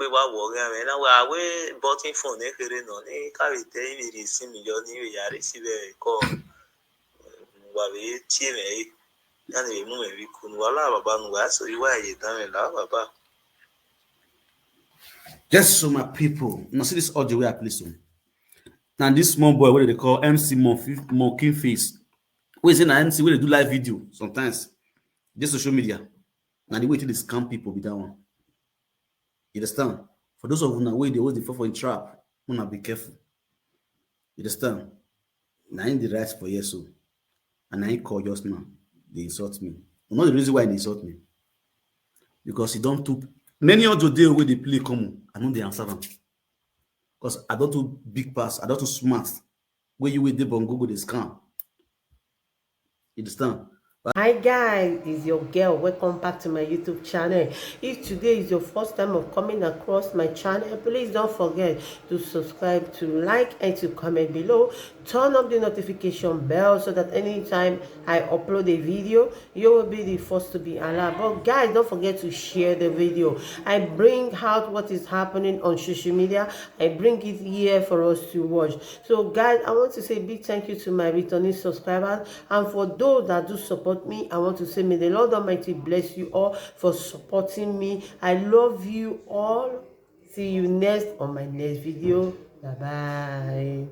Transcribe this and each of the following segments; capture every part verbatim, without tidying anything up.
Pe wa wo ga me na wa we button phone ne kere no ni ka we te mi ri si mi yo ni we ya ri si be ko. Wa we ti me. Ya ni mu me wi ku nu wa la baba nu wa so yi wa ye dan me la baba. Yes, so my people, now see this audio where I play so. Now this small boy, what they call M C Monkey, Monkey Face. Where is it now M C where they do live video sometimes? This social media. Now the way to dey scam people be that one. You understand? For those of you now where they always dey fall for a trap, wanna be careful. You understand? Now in the right for yes so. And I call just now. They insult me. You know the reason why they insult me? Because you don't too many of the day where they play come, I know they answer them. Because I don't too big pass, I don't too smart. Where you with the bongo go dey scam. You understand? Hi guys, it's your girl. Welcome back to my YouTube channel. If today is your first time of coming across my channel, please don't forget to subscribe, to like, and to comment below. Turn on the notification bell so that anytime I upload a video, you will be the first to be alerted. But guys, don't forget to share the video. I bring out what is happening on social media. I bring it here for us to watch. So guys, I want to say a big thank you to my returning subscribers, and for those that do support me, I want to say may the Lord Almighty bless you all for supporting me. I love you all. See you next on my next video. Bye bye.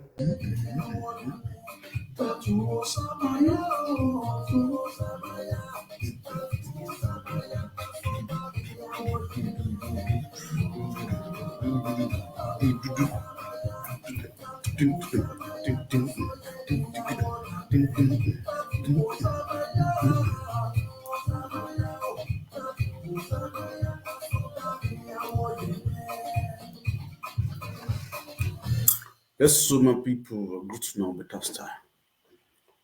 Yes, so my people, good to know better style.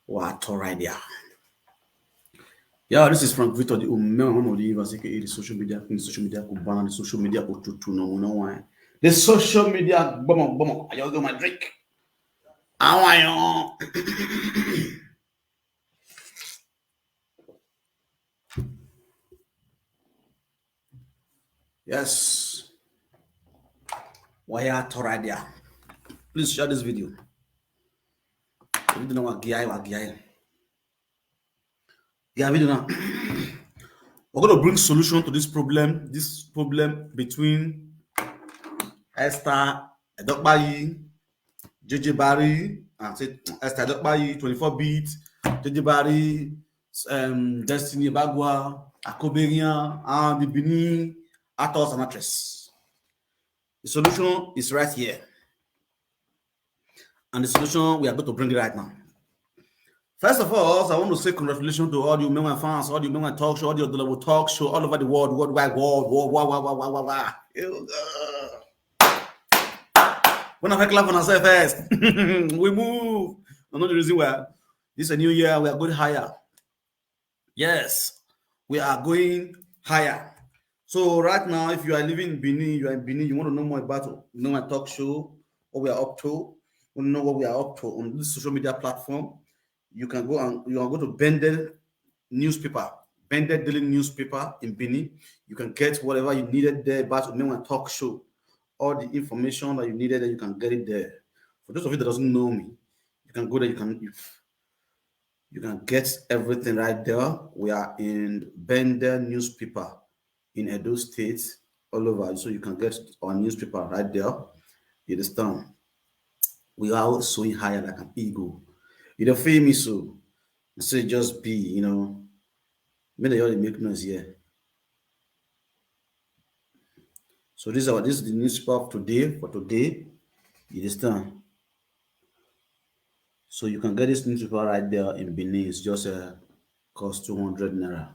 What alright there. Yeah, this is Frank Victor, the Omen, one of the Evans, aka the social media, the social media Cubana, the social media Otutu, no, no, why? The social media, boom, boom, I just do my drink. How are you? Yes. Why are Torah there? Please share this video. Video now, wa giai, wa giai. Yeah, video now. We're gonna bring solution to this problem. This problem between Esther Edokpayi, J J Barry, and say Esther Edokpayi, twenty-four beat, J J Barry, um, Destiny Ebagua, Akoberian, and the Benin actors and actresses. The solution is right here. And the solution, we are going to bring it right now. First of all, I want to say congratulations to all you Menwa fans, all you Menwa talk show, all your Dolabo talk show all over the world, worldwide, world, world, world, world, world, world, world. When I clap on ourselves first, we move. I know the reason why. This is a new year, we are going higher. Yes, we are going higher. So right now, if you are living in Benin, you are in Benin, you want to know more about, you know, my talk show, what we are up to, you know what we are up to on this social media platform, you can go and you can go to Bendel newspaper, Bendel Daily Newspaper in Benin. You can get whatever you needed there about my talk show. All the information that you needed there, you can get it there. For those of you that doesn't know me, you can go there, you can you, you can get everything right there. We are in Bendel newspaper in Edo State, all over. So you can get our newspaper right there. You understand? We are also in higher like an eagle. You don't feel me so. So just be, you know, many of you make noise here. So this is our this is the newspaper of today for today. You understand? So you can get this newspaper right there in Benin. It's just uh, cost two hundred naira.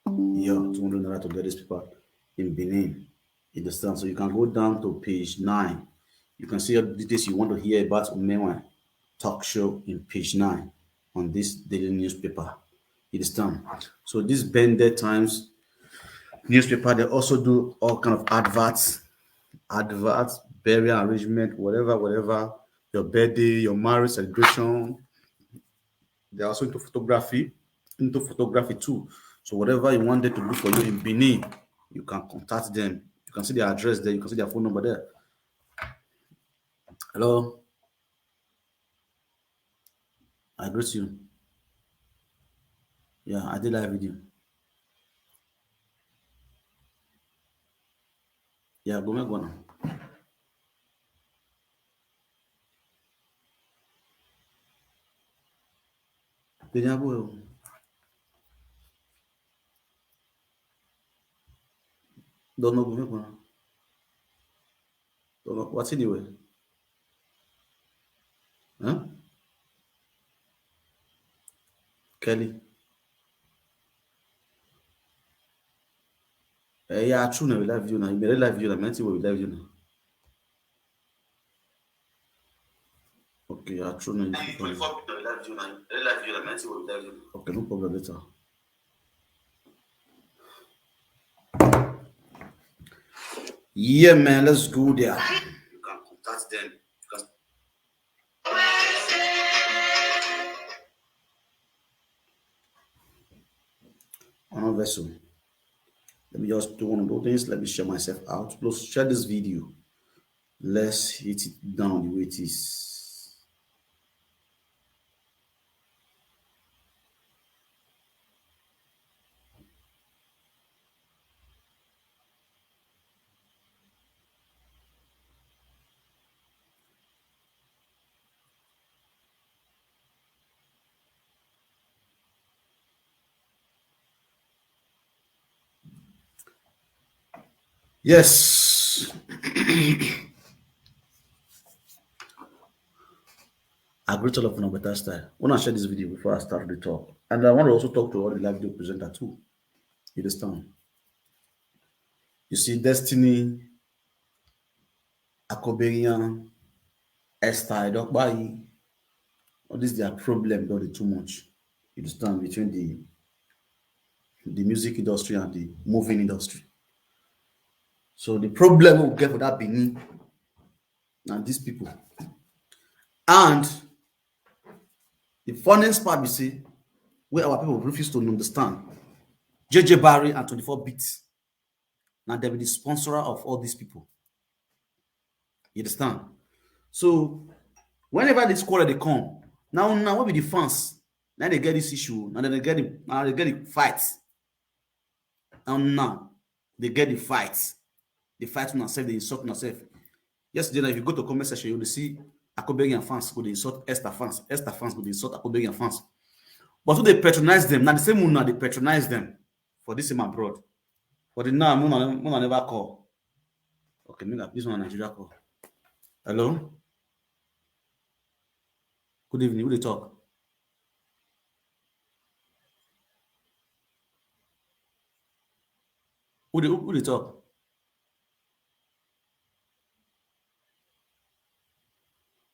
Yeah, two hundred naira to get this paper in Benin. You understand? So you can go down to page nine. You can see all the details you want to hear about Umewa talk show in page nine on this daily newspaper. You understand? So this Bendel Times newspaper, they also do all kind of adverts, adverts, burial arrangement, whatever, whatever, your birthday, your marriage celebration. They're also into photography, into photography too. So whatever you want them to do for you in Benin, you can contact them. You can see their address there. You can see their phone number there. Hello. I greet you. Yeah, I did live video. Yeah, go make one. Don't know, go make one. Don't know. What's anyway? Huh? Kelly. Eh, yeah, true now. We live video now. You made a live video now. Many people will live video now. Okay, yeah, true now. You people will live video now. Many people will live video now. Okay, no problem later. Yeah, man, let's go there. You can contact them. You can Another vessel. Let me just do one of those things. Let me share myself out. Please share this video. Let's hit it down the way it is. Yes. I greet all of you on better style. I want to share this video before I start the talk. And I want to also talk to all the live video presenter too. You understand? You see, Destiny, Akoberian, Esther Edokpayi, all this their problem don dey too much. You understand, between the the music industry and the moving industry. So the problem we get for that Benin and these people. And the funniest part we see where our people refuse to understand. J J Barry and twenty-four Beats. Now they be the sponsor of all these people. You understand? So whenever this quarrel they come, now now we be the fans. Now they get this issue. Now they get the now they get the fight. And now they get the fight. They fight on ourselves, they insult on ourselves. Yesterday, now if you go to comment section, you will see Akoberian fans go dey insult Esther fans. Esther fans go dey insult Akoberian fans. But who they patronize them? Now the same one now they patronize them for this same abroad. For the now, Mona, Mona never call. Okay, me like this one Nigeria call. Hello? Good evening. Who they talk? Who they, who they talk?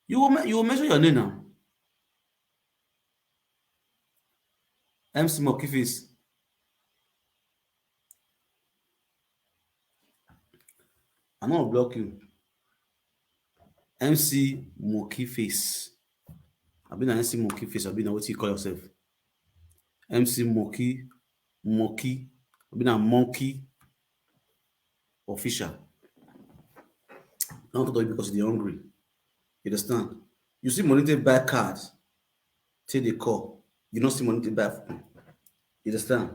You will, you will mention your name now. M C Monkey Face. I no block you. M C Monkey Face. I been an M C Monkey Face. I been what you call yourself. M C Monkey, Monkey. I been a monkey official. I don't talk because they're hungry. You understand? You see money to buy cars, take the call. You don't see money to buy. You understand?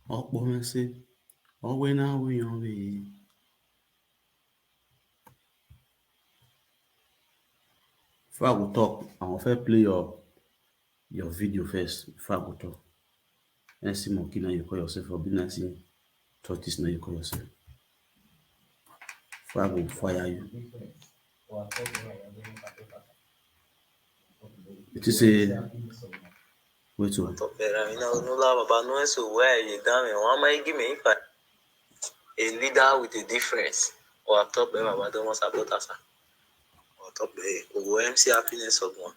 Okpomese, owe na wiyan we. Before I go talk, I wan first play your your video first. Before I go talk, M C Monkey, now you call yourself, or be nice tortoise, now you call yourself. Before I go fire you. It is a wait to Topera, you know, no love about no so where you down and one my give me if I a leader with a difference. Or top them about the most about us. Or top eh, we go M C happiness of one.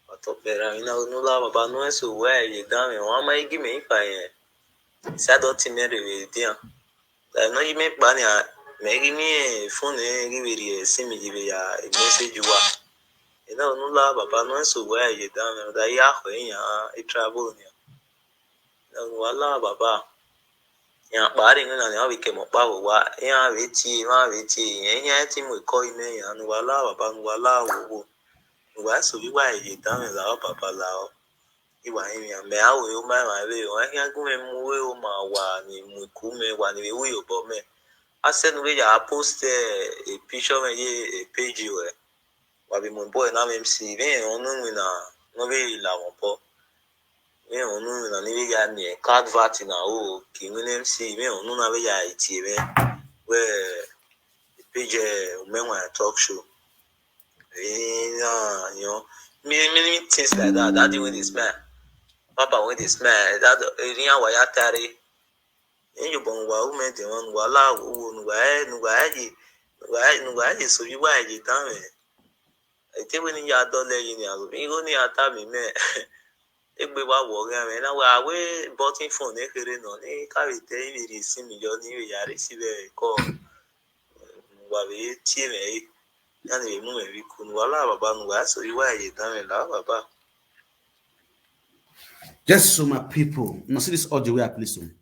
Or top Topera, you know, no love about no so where you down and one my give me if I eh. Say I don't think me the way there. Like no you make bani ah, me give me a phone eh, give it a see me give it a message you are. Ina onu la baba no so wa ye da me da ya ho ya e travel ni. Ina onu wa la baba. Ya pa ri ni na ni wa bi ke mo pa ho wa. Ya we ti, wa we ti. Ya ya ti mo ko ime ya nu wa la baba nu wa la wo wo. Nu wa so bi wa ye da me la o baba la o. Iwa imi ya me awo yo ma ma we o. Ya gu me mu we o ma wa ni mu ku me wa ni we wi o bo me. Ase nu we ya post a picture me ye a page we. Wa bi mo boy na me M C me onu mi na no we la mo bo. Me onu mi na ni we ya ni card vat na o ki mi na M C me onu na we ya iti me. We page o me wa talk show. Eh, yeah, you know, many, many things like that. That thing with the smile. Papa with the smile. That area where you tarry. In your bone, wa woman, the one, wa la, who, wa, wa, wa, so you why you down. I tell when you are done, you know, you only attack me, man. Egbe wa wo ga me na wa we button phone e kere no ni ka we te ibi ri si mi yo ni we ya ri si we ko wa we tie me e na ni we mu me bi ku nu wa la baba nu wa so iwa ye dan me la baba. Yes, so my people, now see this audio where I play some.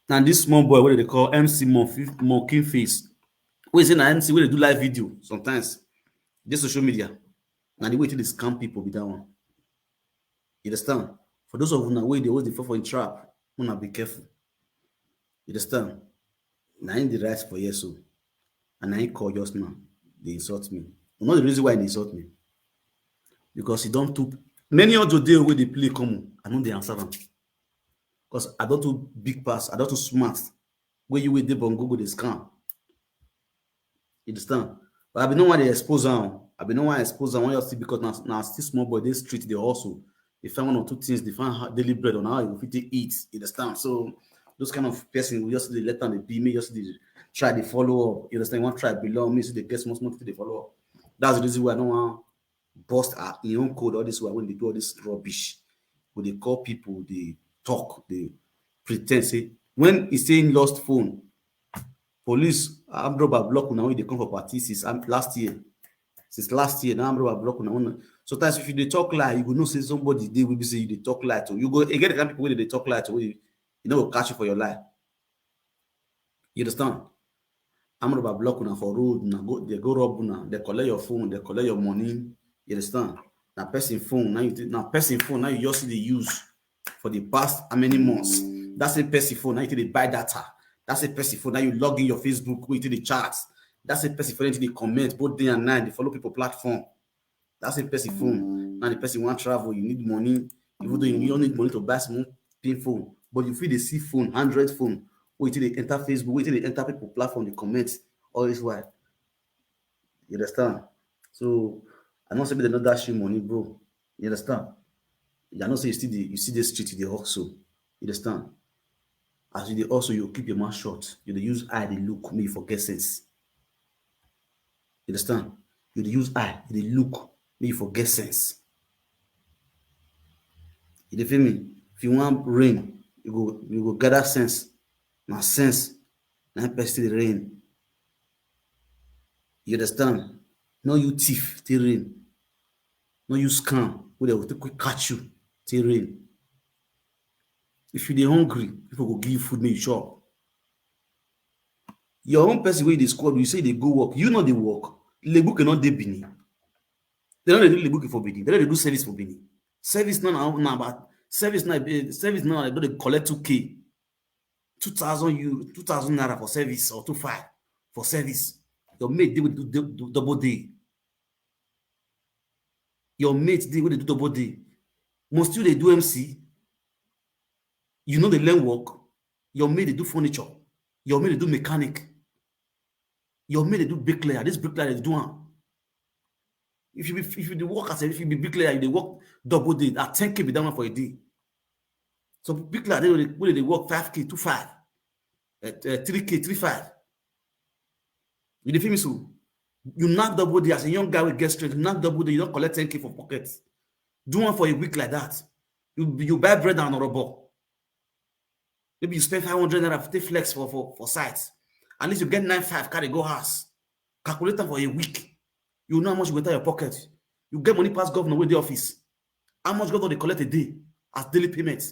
Now this small boy, what they call M C Monkey Face, who is in an M C where they do live video sometimes. This social media. Now the way to scam people be that one. You understand? For those of you now where they always fall for in trap, wanna be careful. You understand? Now in the right for yes so, and I call just now. They insult me. Not the reason why they insult me. Because he don't too many other day where they play come, I know they answer them. Because I don't too big pass, I don't too smart. Where you with the bongo go they scam. You understand? But I be no one they expose them. I be no one expose them when you see because now now still small boy they street they also they find one or two things they find daily bread on how you fit to eat. You understand? So those kind of person we just let them be me just try to follow up. You understand? One try below me so they get small small they follow up. That's the reason why I don't want bust our in own code all this way when they do all this rubbish. When they call people, they talk, they pretend say when he's saying lost phone, police armed robber block now they come for party since um, last year. Since last year, now armed robber block now. Sometimes if you they talk lie, you go know say somebody they will be say you they talk lie to. You go again the kind of people they talk lie to, you, you know, catch you for your lie. You understand? Armed robber block una for road, una go they go rob una, they collect your phone, they collect your money. You understand? Now person phone, now you now person phone, now you just see the use for the past how many months. That's a person phone, now you take the buy data. That's a person phone, now you log in your Facebook, you take the chat. That's a person phone, you take the comment, both day and night, they follow people platform. That's a person phone. Now the person want travel, you need money. Even though you don't need money to buy small pin phone, but you feel they see phone, hundred phone, wait till they enter Facebook, wait till they enter people platform, they comment. All this why. You understand? So I not say they not dash you money, bro. You understand? I know say you see the you see the street, they also. You understand? As you dey also you keep your mouth shut. You dey use eye dey look me for get sense. You understand? You dey use eye, you dey look me for get sense. You dey feel me? If you want rain, you go you go gather sense. Na sense, na person the rain. You understand? No you thief, the rain. No you scam, where they will quick catch you, the rain. If you dey hungry, people go give you food make you chop. Your own person wey you dey squad, you say they go work, you know they work. Lebu cannot dey Benin. They don't dey do Lebu for Benin. They don't dey do service for Benin. Service now now now about service now eh, service now they don't dey collect two K, two thousand euro, two thousand naira for service or two five for service. Your mate they will do dou- dou- double day. Your mate they will do double day. Must you they do M C? You know they learn work. Your mate they do furniture. Your mate they do mechanic. Your mate they do bricklayer. This bricklayer they do am. If you be if you dey work as a if you be bricklayer, you dey work double day. At ten K be that one for a day. So bricklayer they they, they work five K, two five, uh, three K, three five. You dey feel me so? You knock double day as a young guy with get strength, you knock double day, you don't collect ten K for pocket. Do one for a week like that. You you buy bread and robo. Maybe you spend five hundred naira to flex for for for site. At least you get nine five carry go house. Calculate am for a week. You know how much you go enter your pocket. You get money pass governor wey dey office. How much governor dey collect a day as daily payment?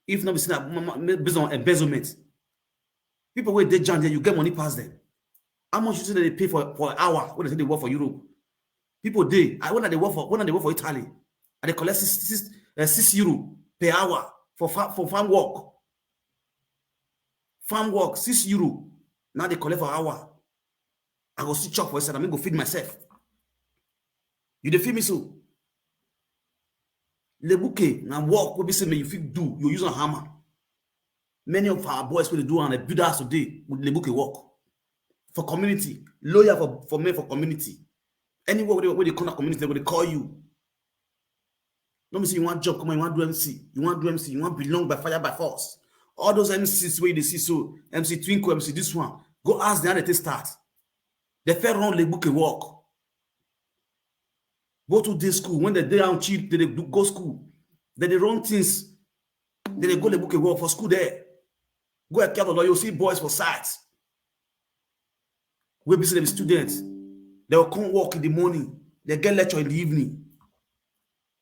If not be say na ma- ma- based on embezzlement, people wey dey jam there, you get money pass them. How much you say they pay for for hour when they say they work for Europe? People dey. I when I dey work for when I dey work for Italy, I dey collect six six uh, six euro per hour for fa- for farm work. Farm work six euro. Now they collect for hour. I go still chop for inside. I mean, go feed myself. You dey feel me so? Lebuke na work wey be say me you fit do. You use a hammer. Many of our boys wey dey do and build house today with lebuke work for community, lawyer for for men for community. Anywhere where they, where they come that community, they go dey call you. Let me see, you want job, come on, you want do M C, you want do M C, you want belong by fire by force. All those M Cs where they see so, M C Twinkle, M C this one, go ask them how they take start. They fair run lebuke work. Go to day school when they dey on cheap, they dey do go school. They dey run things. They dey go lebuke work for school there. Go at Kebolo, you see boys for sites. We be them students. They will come work in the morning. They get lecture in the evening.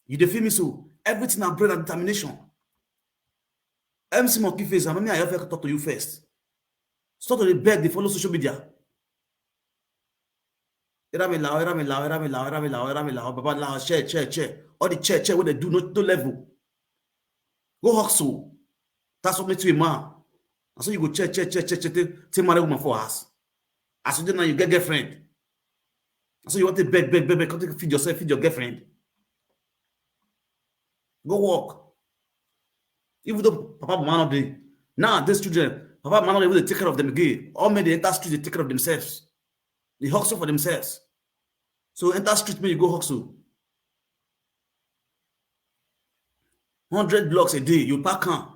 You dey feel me so? Everything na brain and determination. M C Monkey Face, I mean, I have to talk to you first. Stop to dey beg, dey follow social media. Era me lao, era me lao, era me lao, era me lao, era me lao, baba lao, share, share, share. All the share, share, what they do, no, no level. Go hustle. That's what makes you a man. And so you go share, share, share, share, share, take, take marry woman for us. As you do now, you get girlfriend. And so you want to beg, beg, beg, beg, come take feed yourself, feed your girlfriend. Go work. Even though Papa Mama no dey, now these children, Papa Mama no dey even dey take care of them again. All men dey enter street, they take care of themselves. They hustle for themselves. So enter street, make you go hustle. Hundred blocks a day, you pack am,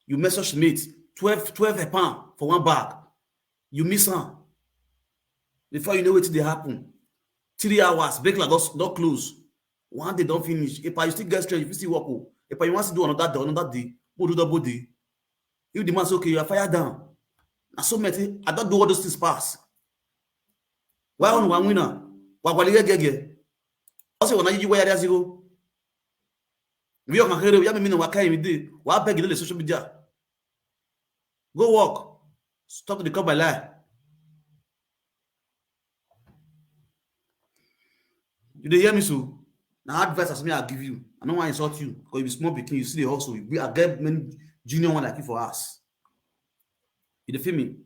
you measure cement, twelve, twelve a pound for one bag. You miss am. Before you know wetin dey happen, three hours, break like don don close. One day don finish. Epa, you still get strength, you fit still work o. Epa, you wan still do another day, another day, mo do double day. If the man say, "Okay, you are fired down." Na so many, I don do all those things pass. Why on one winner? Wagwali gegege. Also, when I you where there zero. We are here, we have a minute, what kind of day? Why beg you social media? Go work. Stop the come by lie. You dey hear me so? Na advice as me I give you. I no wan insult you because you be small pikin, you still dey hustle. You be, I get many junior one like you for us. You dey feel me?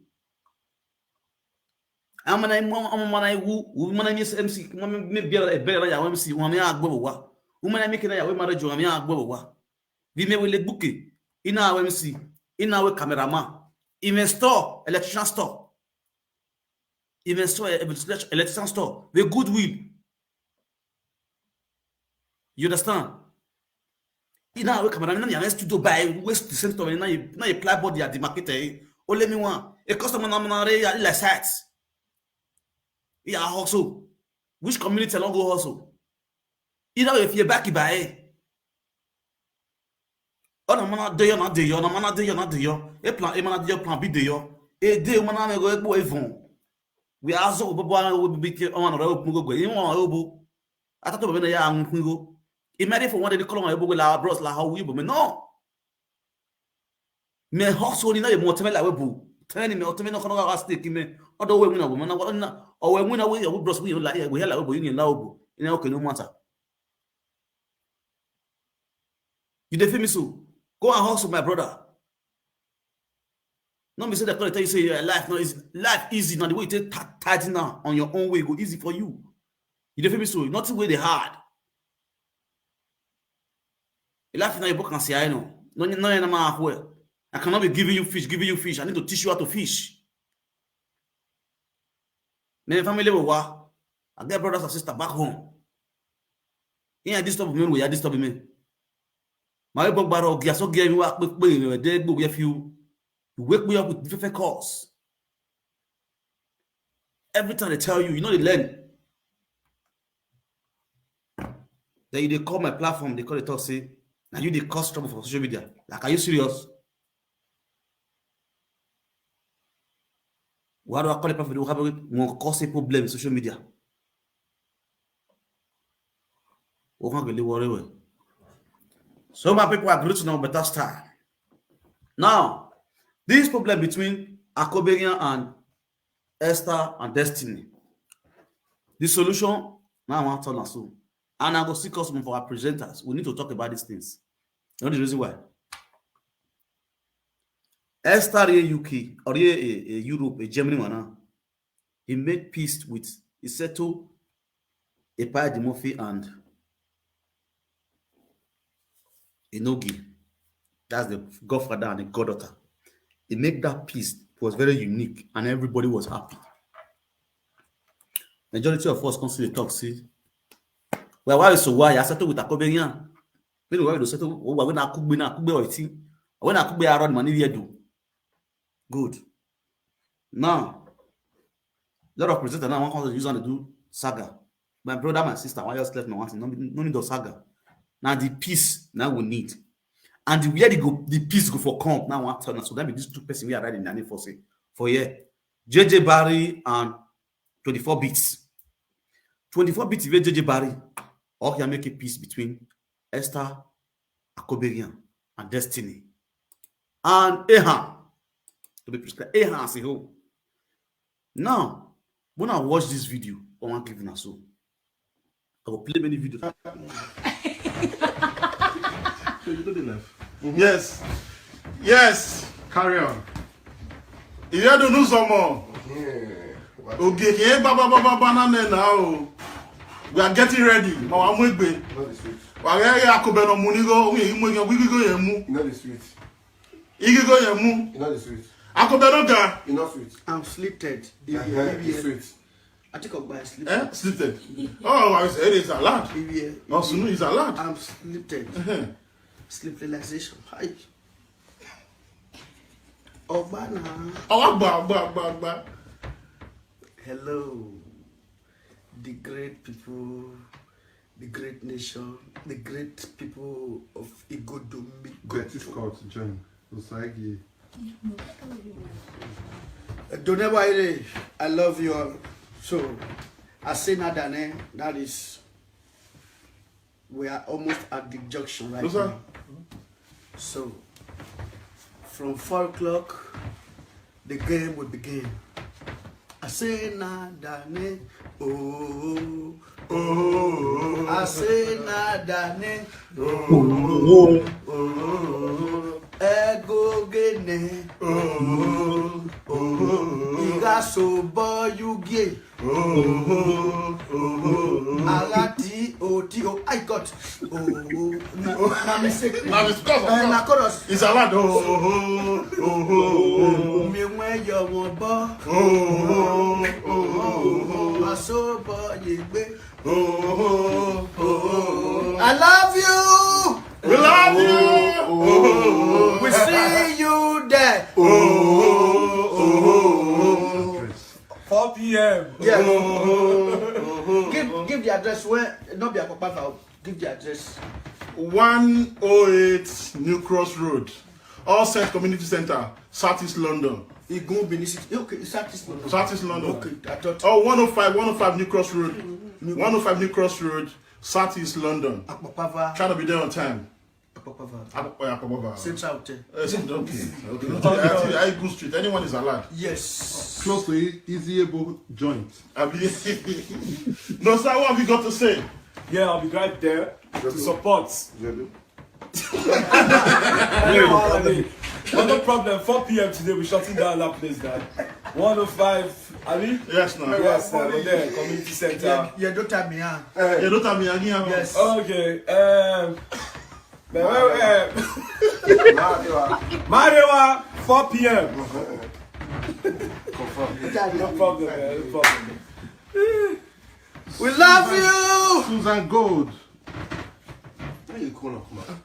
I'm an I'm an who who man is M C. Me bear a bear ya M C. Who me agbo wa. Who man make na ya we marriage wa me agbo wa. We me we le book. Ina we M C. Ina we cameraman. Even store, electrician store. Even store, electrician store. We goodwill. You understand? Ina we cameraman, na ya next to buy waste the same time. Na you na you ply body at the market. Eh? Only me one. A customer na na re ya like sites. Yeah, hustle. Which community I don't go hustle? Either if you back it by, eh? Oh, na mana dey yo, na dey yo, na mana dey yo, na dey yo. E plan, e mana dey yo, plan B dey yo. E dey mana me go e bo even. We are so bo bo we be ke on ro mo go go. Even on obo. Ata to be na ya an ku go. E marry for one day call on obo la bros la how we bo me no. Me hustle ni na ye mo teme la we bo. Teme ni me o teme no kono ga stake me. Odo we mu na bo me na wa na. O we mu na we yo bros we la ye we la we bo yin la obo. Ina okay, no matter. You dey feel me so? Go and hustle, my brother. No be say they come dey tell you say your life no easy. Life easy now. The way you take ti- tighten now on your own way, go easy for you. You dey feel me so? Nothing wey dey hard. Your life now you book and say I know. No, no, no, no, no, I cannot be giving you fish, giving you fish. I need to teach you how to fish. Me family will wa. I get brothers and sisters back home. Yeah, disturb me, we are disturb me. My book baro gia so gia mi wa pe pe re de gbo ye fi o. You wake me up with different calls. Every time they tell you, you know they learn. Then you dey call my platform, they call the talk say, now you dey cause trouble for social media. Like, are you serious? Why do I call the platform? They will have a more cause a problem in social media. Okan gele worry well. So my people, I greet you now better style. Now, this problem between Akoberian and Esther and Destiny, the solution now I want to turn us so. And I go see customer for our presenters. We need to talk about these things. You know the reason why? Esther here U K or here a, a Europe, a Germany one now. He made peace with, he settled Epai Murphy and Inogi. That's the godfather and the goddaughter. He made that peace. It was very unique and everybody was happy. Majority of us come see the talk, see. Well, why so why? I settle with Akoberian. Meanwhile, we settle. Oh, when Akugbe na Akugbe oiti. When Akugbe around money we do. Good. Now, a lot of presenters now want to use on to do saga. My brother, my sister, why just left my one thing? No, no need of saga. Now the peace now we need. And the where the go the peace go for come. Now I want to tell us. So that be these two person we are riding in the for say for here. J J Barry and twenty-four beats. Twenty-four beats with J J Barry. Or can make a peace between Esther Akoberian and Destiny. And Ehan. To be precise, Ehan as a whole. Now, when I watch this video, I want to give you so. I will play many videos. So you do the left. Yes. Yes. Carry on. You hear the news or more? Yeah. Okay, okay. Baba, baba, banana now. We are getting ready. Mama Mwegbe. Not the sweet. Wa ga ya ko be no mu ni go, we mu go, we go ye mu. Not the sweet. Igi go ye mu. Not the sweet. Akobe no ga. Enough sweet. I'm slitted. Uh-huh. It's sweet. I think of my slip. Eh? Slitted. Oh, I said it's a lot. Iwie. No, Sunu is a lot. I'm slitted. Uh-huh. Sleep relaxation. Hi. Ogbana. Oh, agba, agba, agba, agba. Hello. The great people, the great nation, the great people of Igodomi. Betis Court, John. Osagi. Doneba Ire, I love you all. So, I say Nadane, that is, we are almost at the junction right Yes, sir. Now. So, from four o'clock, the game will begin. I say Nadane, oh, oh. I say Nadane, oh, oh. Egogene, oh, oh. Igaso boyugie, oh, oh. Agati oti o. I got, oh, oh. Na, na mistake. Na mistake. Eh, na chorus. It's a lot. Oh, oh, oh, oh, oh. Mi wen yo won bo. Oh, oh, oh, oh, Aso boy egbe. oh. I love you. We love you. Oh, We see you there. oh, oh, oh. four p.m. Yes. Oh, oh, oh. Give give the address where not be Akpakpava. Give the address. One oh eight New Cross Road, All Saints Community Centre, South East London. Igun Benin City. Okay, it's South East London. South East London. Okay, I thought Oh, one oh five, one oh five New Cross Road. one oh five New Cross Road, South East London. Akpakpava. Try to be there on time. Akpakpava. Ab- oh, yeah, Akpakpava. Central Hotel. Uh, it's okay. Okay. I, I, I go street. Anyone is allowed. Yes. Close to E- Easy Able Joint. Abi- no, sir. What have you got to say? Yeah, I'll be right there to support. Jedu. Hey, no problem. four p.m. today, we're shutting down that place, guy. one oh five, I mean? Yes, no. Yes, uh, we're there, community center. Yeah, don't tell me, huh? You don't tell me again. Yes. Okay, um, but, uh, Madewa. Marewa, four p.m. Confirm. No problem, man, no problem. We love you. Susan Gold. Where you call up, man?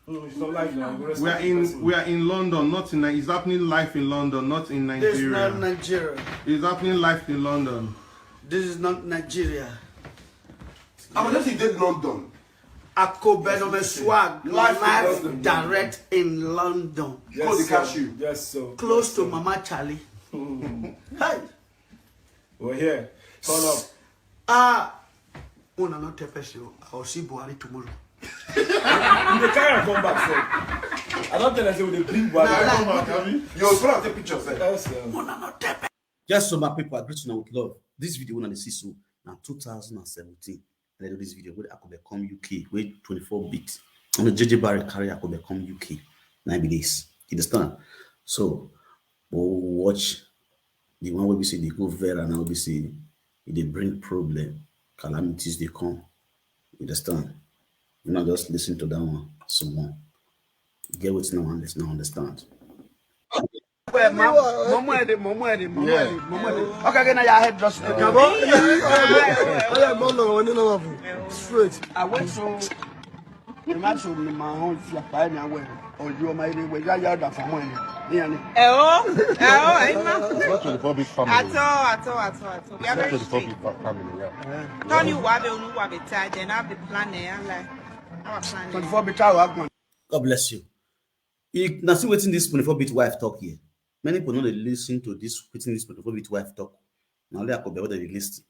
Mm, it's not live now. We are in we are in London, not in Ni- it's happening live in London, not in This is not Nigeria. Nigeria. It's happening live in London. This is not Nigeria. I was just in London. Akobenome swag Live live, in London. Direct in London. Go the cashew. Yes, so Close to Mama Charlie. Hey. We're here. Turn up. Ah, Una no tell person o, I will see Buhari tomorrow. You dey carry am come back sef. I don tell am say we dey bring Buhari. Come back, abi? You go follow take picture sef. Yes, um, Una no tell person. Yes, so my people, I greet una with love. This video una dey see so na two thousand and seventeen. I dey do this video wey Akobe come U K, wey twenty-four bit. I know J J Barry carry Akobe come U K. Na be this. You understand? So, we watch the one wey be say dey go viral now, wey be say e dey bring problem, calamities dey come. You understand? Una just listen to that one small. Get wetin una wan understand. Momo ede, momo ede, momo ede, momo ede. Okay, okay, now your head just. Gabo. Oya mo lo wani na wafu. Straight. I went so. The man showed me my own fear by me away. Or you my way. Ya ya da for money. Yeah, ni. Ẹ o, ẹ o, ẹ ma. Not twenty-four big family. At all, at all, at all, at all. We are Not very twenty-four strict. big family, yeah. Tony Wabe, Unu Wabe, Taj, and I'll be planning. I'm like, our planning. Twenty-four bit tower, man. God bless you. E, na see wetin this twenty-four bit wife talk here. Many people no dey listen to this wetin this twenty-four bit wife talk. Na only Akobe wey dey listen.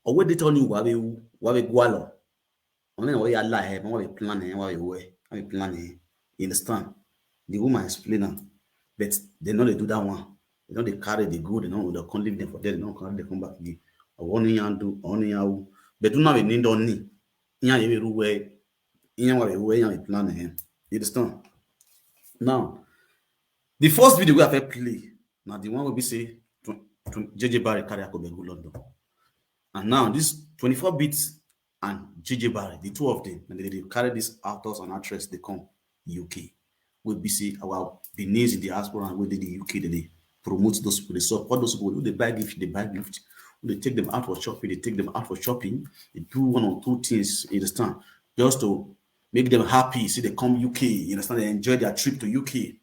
Owe dey tell you wa be wa be gwalo. Only na we ya lie, wa be plan eh, wa be we, wa be plan eh. You understand? The woman explain am, but they no dey do that one. They no dey carry the good, they no dey come leave them for there, they no carry them come back again. Or only yan do, only yan who. But do not be need on ni. Yan ye be ruwe, yan wa be we, yan be plan eh. You understand? Now, the first video wey I fit play na the one wey be say tw- tw- J J Barry carry Akobe go London. And now this twenty-four bit and J J Barry, the two of them, and they dey carry this actors and actress dey come U K. Wey be say our Benin in the diaspora and wey dey the U K, they dey promote those people, they support those people. Who dey buy gift, they buy gift. Who dey take them out for shopping, they take them out for shopping. They do one or two things, you understand, just to make them happy. See, they come U K, you understand, they enjoy their trip to U K,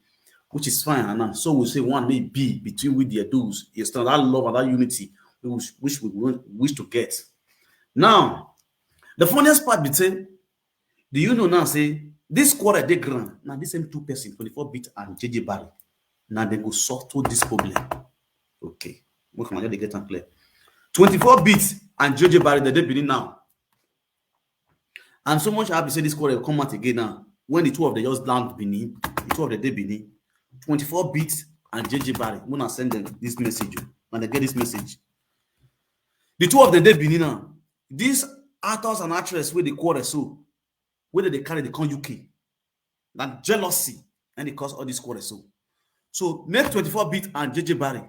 which is fine. And now, so we say one may be between with their dues, you understand, that love and that unity we wish, which we want, wish to get. Now, the funniest part be say, do you know now say this quarrel dey ground? Now, this same two person, twenty-four bit and J J Barry, now they go solve to this problem. Okay, make una just dey get am clear. Twenty-four bit and J J Barry, they dey Benin now. And so much happy say this quarrel come out again now. When the two of them just land Benin, the two of them dey Benin. Twenty-four bit and J J Barry, when I send them this message, oh, when they get this message, the two of them dey Benin now. These actors and actress wey dey quarrel so, wey dey carry dey come U K, na jealousy and dey cause all this quarrel so. So make twenty-four bit and J J Barry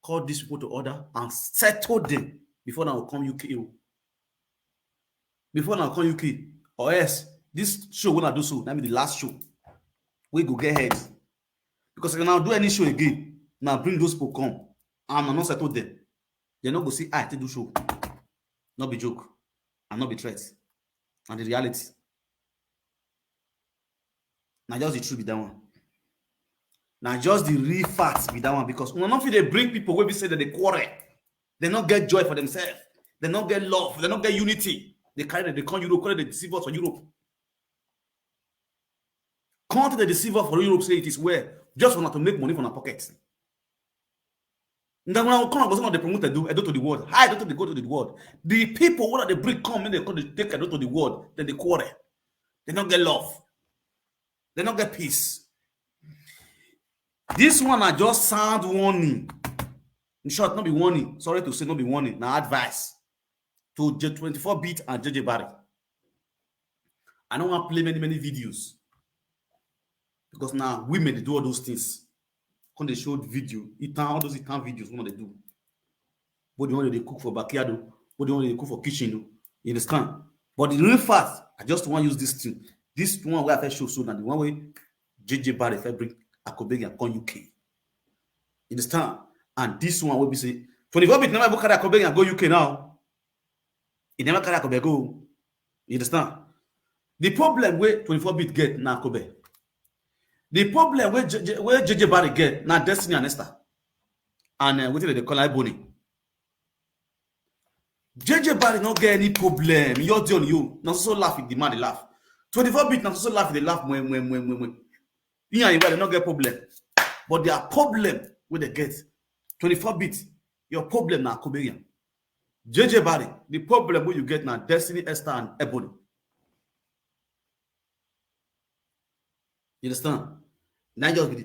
call these people to order and settle them before una come U K o. Before una come U K, or else this show wey una do so, na be the last show wey go get head. Because if una do any show again, una bring those people come and una no settle them, they no go see eye take do show. No be joke and no be threat. And the reality. Na just the truth be that one. Na just the real fact be that one, because una no fit dey bring people wey be say dem dey quarrel. They no get joy for themselves. They no get love. They no get unity. They carry dem, they come Europe, carry dem deceive us for Europe. Come to the deceive us for Europe, say it is well. Just for una to make money from our pocket. Then when I come, I go say, "No, they promote Edo, Edo to the world." How Edo to the, go to the world? The people wey dey bring come, make they come dey take Edo to the world, then they quarrel. They no get love. They no get peace. This one na just sound warning. In short, no be warning. Sorry to say, no be warning. Na advice to J twenty-four bit and J J Barry. I no wan play many, many videos because na women dey do all those things. Come dey show video, Itan, all those Itan videos wey dem dey do. But the one wey dey cook for backyard o, but the one wey dey cook for kitchen o, you understand? But the real fact, I just wan use this thing. This one wey I fit show so na the one wey J J Barry fit bring Akobegin come U K. You understand? And this one wey be say twenty-four bit never even carry Akobegin go U K now. E never carry Akobe go. You understand? The problem wey twenty-four bit get na Akobe. The problem wey J J, wey J J Barry get na Destiny and Esther. And uh, wetin dem dey call am, Ebony. J J Barry no get any problem. You dey on you. Na so so laugh, the man dey laugh. Twenty-four bit na so so laugh, dey laugh. Mwen, mwen, mwen, mwen, mwen. He and Iwale no get problem. But their problem wey they get, twenty-four bit, your problem na Akobegin. J J Barry, the problem wey you get na Destiny, Esther and Ebony. You understand? Na just be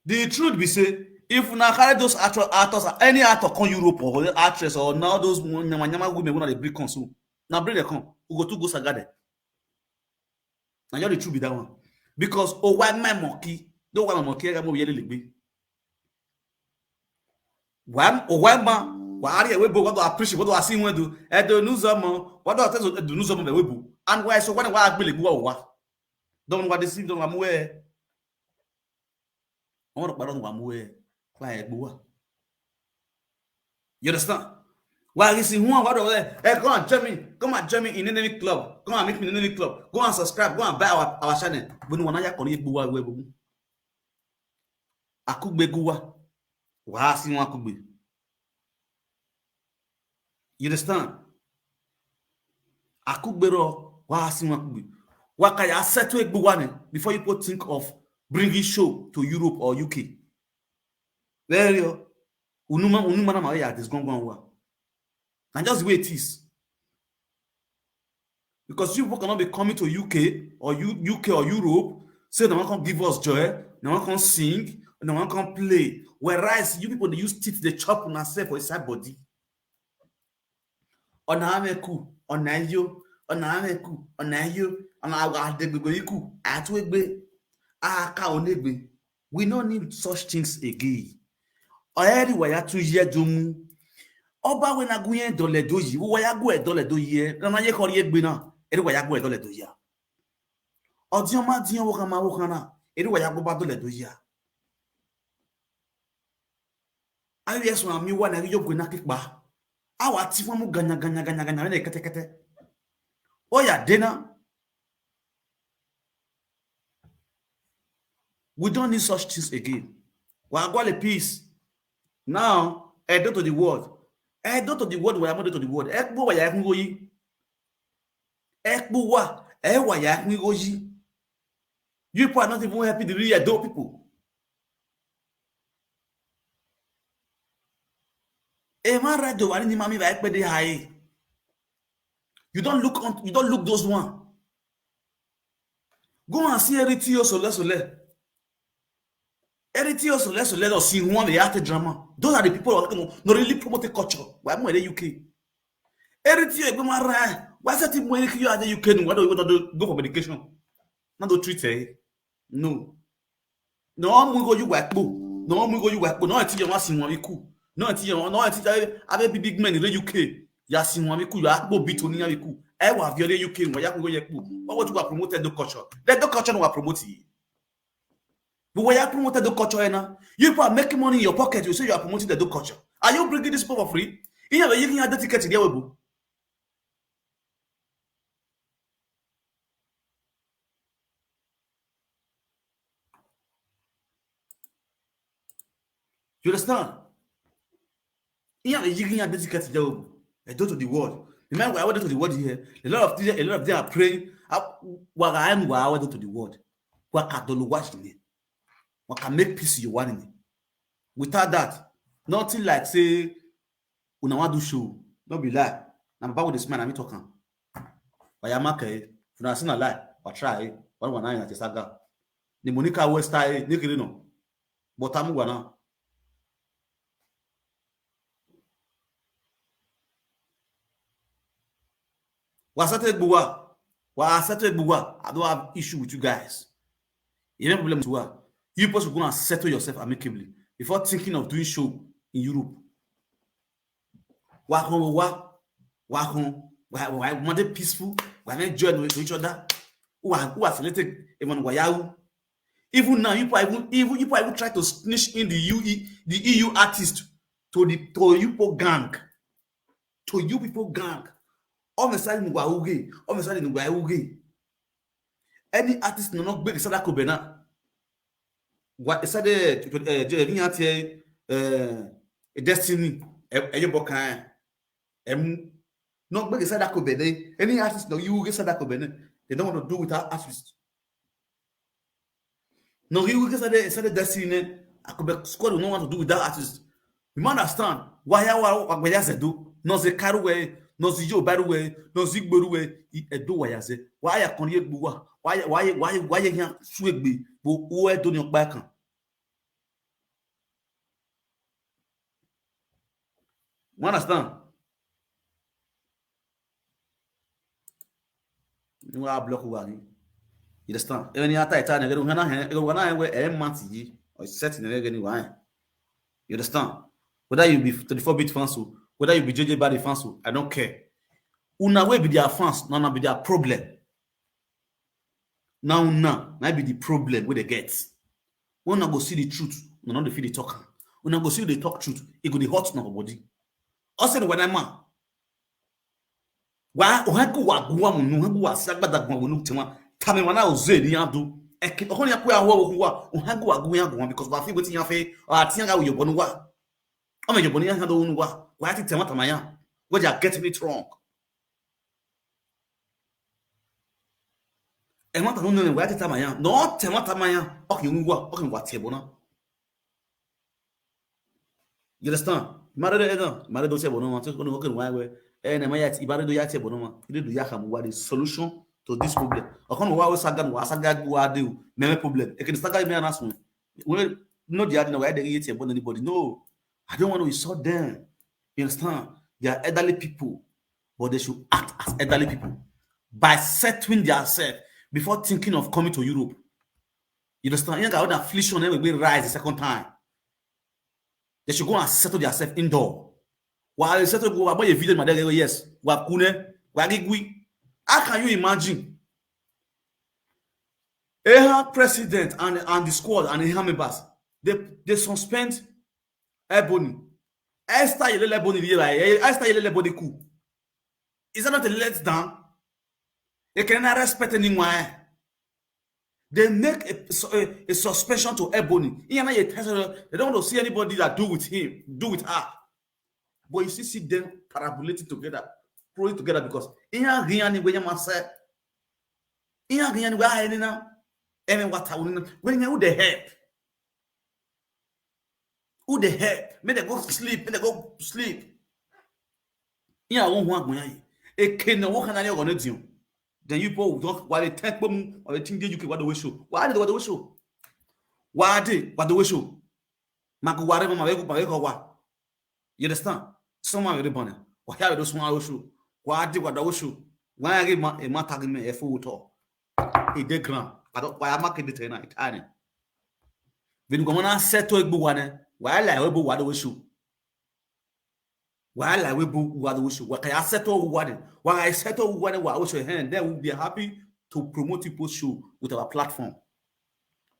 the, the truth be say, if una carry those actor, actors, any actor come Europe or actress or now those nyama nyama women wey dey bring come so, na bring dem come. We go to go saga dem. Na just the truth be that one. Because oh why my monkey, don't why my monkey, I'm yelling. Why oh why ma? Why are you able to appreciate what I see when do? I don't know some. What do I tell you? I don't know some of the webo. And why so when why I believe what? Don't what they see, don't I'm aware. I want to pardon what I'm aware. Why I go? You understand? Why is he one? What do I? Hey, come and join me. Come and join me in enemy club. Come and meet me in enemy club. Go and subscribe. Go and buy our, our channel. When one aya koni buwa we bubu. Akugbe guwa. Wa si wan akugbe. You understand? Akugbero wa si wan akugbe. Wa ka ya settle egbuwa ne before you go think of bringing show to Europe or U K. Very unuma unuma na ma ya this gon gon wa. And just the way it is. Because you people cannot be coming to U K or U- UK or Europe, say they want come give us joy, they want come sing, they want come play. Whereas you people they use teeth they chop on ourselves for inside body. Ona ameku, ona yo, ona ameku, ona yo, ona adegbegbe iku, atwegbe, aka onegbe. We no need such things again. Eri waya tu ye jomu. Oba we na guye dole doyi, wo waya gu e dole doyi. Na na ye kori egbe na. Eri waya gu e dole doyi. Odion ma dion wo kama wo kana. Eri waya gu ba dole doyi. Ayo yesu na mi wa na yo gwe na kikpa. Awa ti fun mu ganya ganya ganya ganya ne kete kete. Oya dena. We don't need such things again. We are going peace. Now, Edo to the world. Edo to the world, we are to the world. Ekpo wa ya kun goyi. Ekpo wa, e wa ya kun goyi. You people are not even helping the real Edo people. E ma redo wani ni mami ba ekpe de hai. You don't look on, you don't look those one. Go and see Eri T O Sole Sole. Eri T O Sole Sole or see one the art drama. Those are the people who no really promote the culture. Why more in the U K? Eri T O Egbe Mara. Why is that more in the U K? Why don't you want to go for medication? Not to treat eh? No. No, I'm going to go you work. No, I'm going to go you work. No, I teach you what you want. No, I teach you. No, I teach you. I be big men in the U K. Ya si wan mi ku ya gbo bi to ni ya mi ku. E wa vi ore U K mo ya ku ye ku. What what you are promoted the culture? Let the culture no promote it. But we are promoted the culture now. You people are making money in your pocket. You say you are promoting the culture. Are you bringing this people for free? You have a you can add the ticket in the way. You understand? Iya, you can add the ticket in the way. I do to the world. The man I went to the world here. A lot of things, a lot of them are praying. Wa ga am wa I went to the world. Wa ka dolo watch me. Wa ka make peace you want me. Without that, nothing like say una wan do show. No be lie. Na baba with the smile na me talk am. Wayama ke. If una see na lie, wa try. Wa wa na na saga. Ni Monica West ai ni kiri no. But I'm gonna. Wa settle gbuwa. Wa settle gbuwa. I don't have issue with you guys. You have problem to what? You supposed to go and settle yourself amicably before thinking of doing show in Europe. Wa hon wa wa hon wa wa wa dey peaceful. Wa na join with each other. Who are who are selected even wa yahu. Even now, you people even even you people even try to sneak in the U E the E U artist to the to you people gang. To you people gang. All of a sudden, wa uge. All of a sudden, wa uge. Any artist no no big sada ko bena. Wa sada eh je ni ati eh Destiny e yo bokan. Em no big sada ko bena. Any artist no you get sada ko bena. They don't want to do without artist. No, you get sada sada Destiny. I could be squad no want to do without artist. You man understand why I wa wa ya do. Nɔzi Karuwe, nɔzi Yorubaruwe, nɔzi Igboruwe, i Edo wayaze. Waya kɔn ye gbuwa, waya, waya, waya, waya ya suegbe, bo uwe do ni okpa kan. You understand? Wa block wa ni. You understand? Even ya ta ita ne gani wana he, gani wana he we e mati yi. O set ne gani wa. You understand? Whether you be twenty-four bit fans o, whether you be J J Bari fans o, I don't care. Una wey be their fans, na una be their problem. Na una na be the problem wey dey get. When una go see the truth, una no dey fit dey talk am. Una go see dey talk truth, e go dey hot una for body. Ɔsɛ ni wɛnɛ ma. Wa ohagu wa guwa mu nu hagu wa si agbada guwa wonu tema. Tame wana oze ni adu. Eke ohoni ya kuya ho wo wa ohagu wa guwa guwa because wa fi wetin ya fe. Ati ya ga wo yobonu wa. O me yobonu ya ha do wonu wa. Wa ti tema tamaya. What you are getting it wrong. E ma ta no ne wa ti tamaya. No tema tamaya. Okay, wonu wa. Okay, wa ti ebona. You understand? Mare do ena, mare do se bono ma, so no working why we. Eh, na ma ya ti, ibare do ya ti bono ma. Ile do ya kam wa the solution to this problem. Okon wa we sagan wa saga wa de o. Me me problem. E can saga me na so. We no dey add na why they get bono anybody. No. I don't want to insult them. You understand? They are elderly people, but they should act as elderly people by settling themselves before thinking of coming to Europe. You understand? Young girl, affliction, then we rise the second time. They should go and settle themselves indoor. While they settle, go about a video, my dad, yes, wa kune, wa gigwi. How can you imagine? Eha president and, and the squad and Eha members, they, they suspend Ebony. Esther Yelele Ebony, Esther Yelele Ebony ku. Is that not a letdown? They cannot respect anyone. They make a, a, a suspension to Ebony. They don't want to see anybody that do with him, do with her. But you see, see them parabolating together, praying together because in here, here, anywhere, you must say, in here, here, anywhere, I, you know, and what I, when you, who they help? Who they help? Make they go sleep, make they go sleep. Yeah, I won't want money. A can no work and I gonna do. Then you both don't, while they take them, or they think you can what the show. Why did what the show? Why did what the show? Magu whatever my go, my go, what? You understand? Someone will born. What have those one show? Why did what the show? Why I give my, a man tagging me a fool talk? A dead ground. I don't, why am I getting it tonight? I know. When you go on and settle a book one, why I like a book what the show? Why I will bu wa do show? Why I settle one? Why I settle one? Why I show hand? Then we'll be happy to promote people's show with our platform.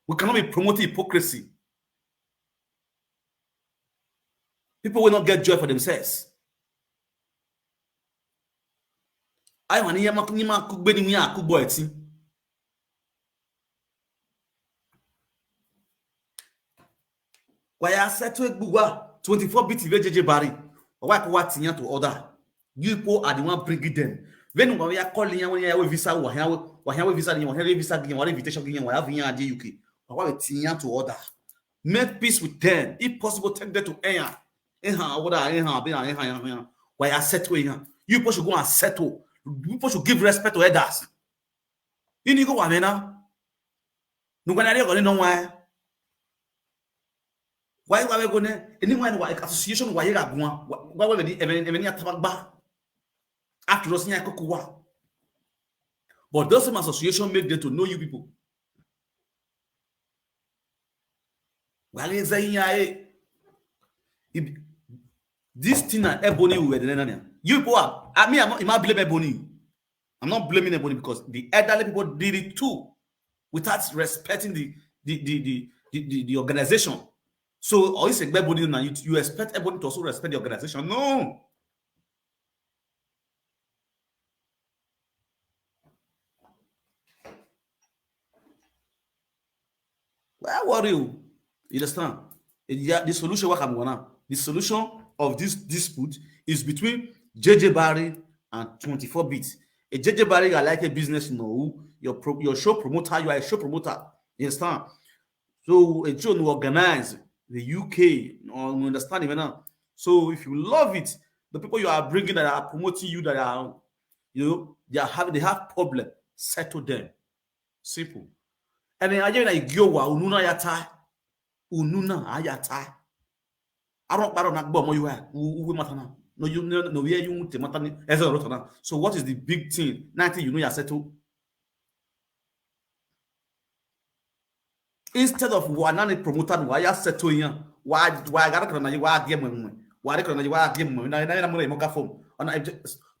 We cannot be promoting hypocrisy. People will not get joy for themselves. I want to hear my kugbe ni mi akugbo eti. Why I said to Egbuwa twenty-four bit J J Bari? Why ko wa tinya to order? You people are the one bringing them. When we are calling you, when you have visa, we have, we have visa, we have visa, we have invitation, we have here at the U K. Why we tinya to order? Make peace with them. If possible, take them to air. Eha, order, eha, be eha, eha. Why I said to eha? You people should go and settle. You people should give respect to elders. Ini go wamena. Nugana lego ni no wa. Why why go ne? Anyone wa association wa yega gwa. Why why ni even even ya tabagba. After us nya kokuwa. But those same association make them to know you people. Well, it's a, eh, this thing and Ebony we were the name. You people are, I mean, I'm not, I'm not blaming Ebony. I'm not blaming Ebony because the elderly people did it too without respecting the the the the, the, the, the organization. So, or you say Ebony now, you, you expect Ebony to also respect the organization? No. Why worry you? You understand? Yeah, the solution what I'm gonna. The solution of this dispute is between J J Barry and twenty-four bit. A J J Barry, I like a business, you know, your pro, your show promoter, you are a show promoter. You understand? So a show no organize the U K, you understand it now. So if you love it, The people you are bringing that are promoting you, that are, you know, they are having, they have problem, settle them. Simple. And then, I just like, yo, wa, unu na ya ta. Unu na ya ta. I don't, I don't know, but you are, who, who matter now? No, you, no, no, where you want to matter, as a rotor now. So what is the big thing? Nothing, you know, you settle. Instead of wa nani promoter, wa ya settle yan. Wa, wa ga ka na, wa ge mo mo. Wa re ka na, wa ge mo. Na, na, na mo re mo ka phone. Ona,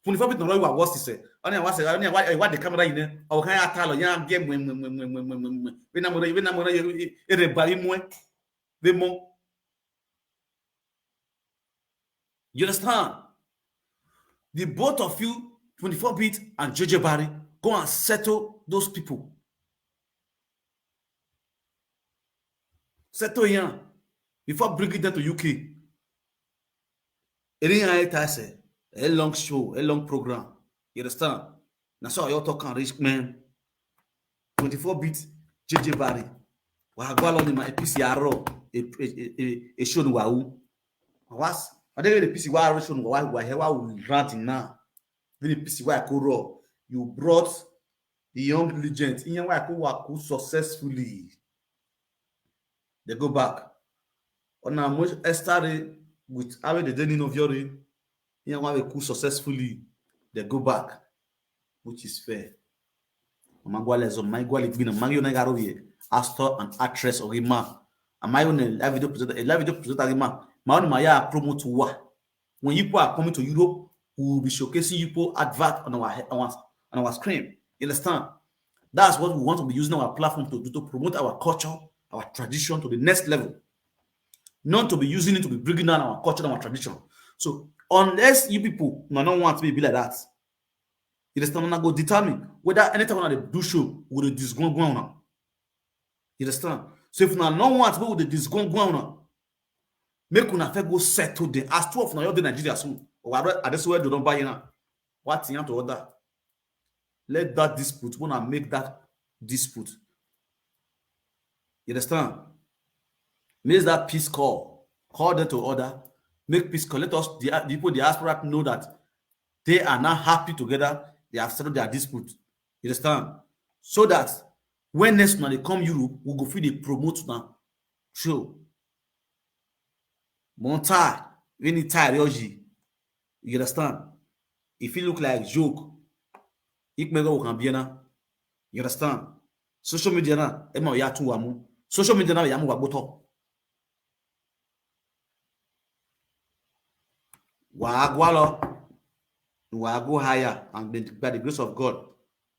twenty-four bit no ro wa, what is it? Ona, wa se, ona, wa, wa the camera in. O kan ya ta lo, ya ge mo mo. We na mo re, we na mo re, e re ba mo. We mo. You understand? The both of you, twenty-four bit and J J Barry, go and settle those people. Settle here before bringing them to U K. Any I tell say a long show, a long program. You understand? Na so I talk and reach, man. Twenty-four bit, J J Barry. Wa gwa lo ni ma A P C aro, e, e, e, e, e show ni wa u. Was, I dey A P C wa aro show ni wa, wa he wa u ranting now. Then A P C wa ko ro. You brought the young legend. Iyan wa ko wa ko successfully. They go back. Ona mo Esther with Awe the Deni no Viori. Iyan wa we ko successfully. They go back, which is fair. Magwale zo, magwale gbina, magyo na garo ye. Actor and actress of Rima. Am I on a live video presenter? A live video presenter Rima. My own Maya promote wa. When you people are coming to Europe, we will be showcasing you people advert on our he-, on our, on our screen. You understand? That's what we want to be using our platform to do, to promote our culture, our tradition to the next level. Not to be using it to be bringing down our culture and our tradition. So unless you people no, no want to be like that, you understand, una go determine whether anytime una dey do show, we dey disgwangwan una. You understand? So if una no want make we dey disgwangwan una, make una first go settle them. As two of una, you dey Nigeria soon. Or I, I just swear they don't buy you now. What you have to order? Let that dispute, wanna make that dispute. You understand? Make that peace call. Call them to order. Make peace call. Let us, the, the people diaspora, know that they are not happy together. They have settled their dispute. You understand? So that when next time they come Europe, we go feel they promote now. Show. Monta, when he tie Ryoji. You understand? If it look like joke, it may go can be na. You understand? Social media na, e ma ya tu wa mu. Social media na ya mu wa gboto. Wa gwa lo. Wa go higher, and by the grace of God,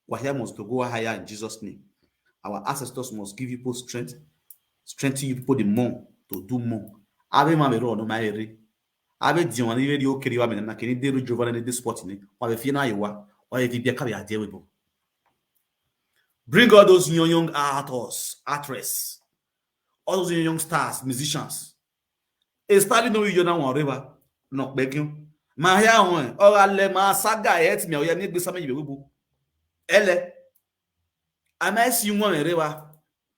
wa here must to go higher in Jesus' name. Our ancestors must give you people strength, strengthen you people the more to do more. Abe ma be ro no ma ere. Abe di wan ni very okay wa me na kini de ru Giovanni de sport ni. Wa be fi na yewa. Wa be fi be ka be ade we bo. Bring all those young, young actors, actress, all those young stars, musicians. Especially no you na wan river, no begging. Ma ya won, o ga le ma saga e ti mi o ya ni gbe sa me we bo. Ele. Am I see one river?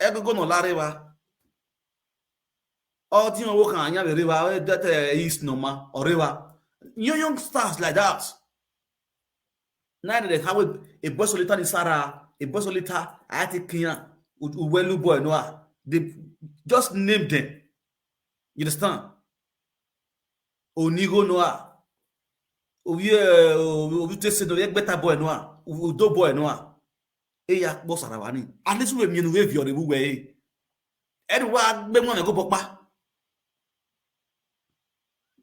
E go go no la river. All thing we can anya river, that is normal or river. Young, young stars like that. Now they have a, a boy solita ni Sarah, a boy solita, I think Kenya, Uwelu boy Noah. They just name them. You understand? Onigo Noah. Obi, eh, obi te se no ye better boy Noah. Udo boy Noah. E ya kpo sara wa ni. At least we mi nu we vi ore we. E wa gbe mo me go popa.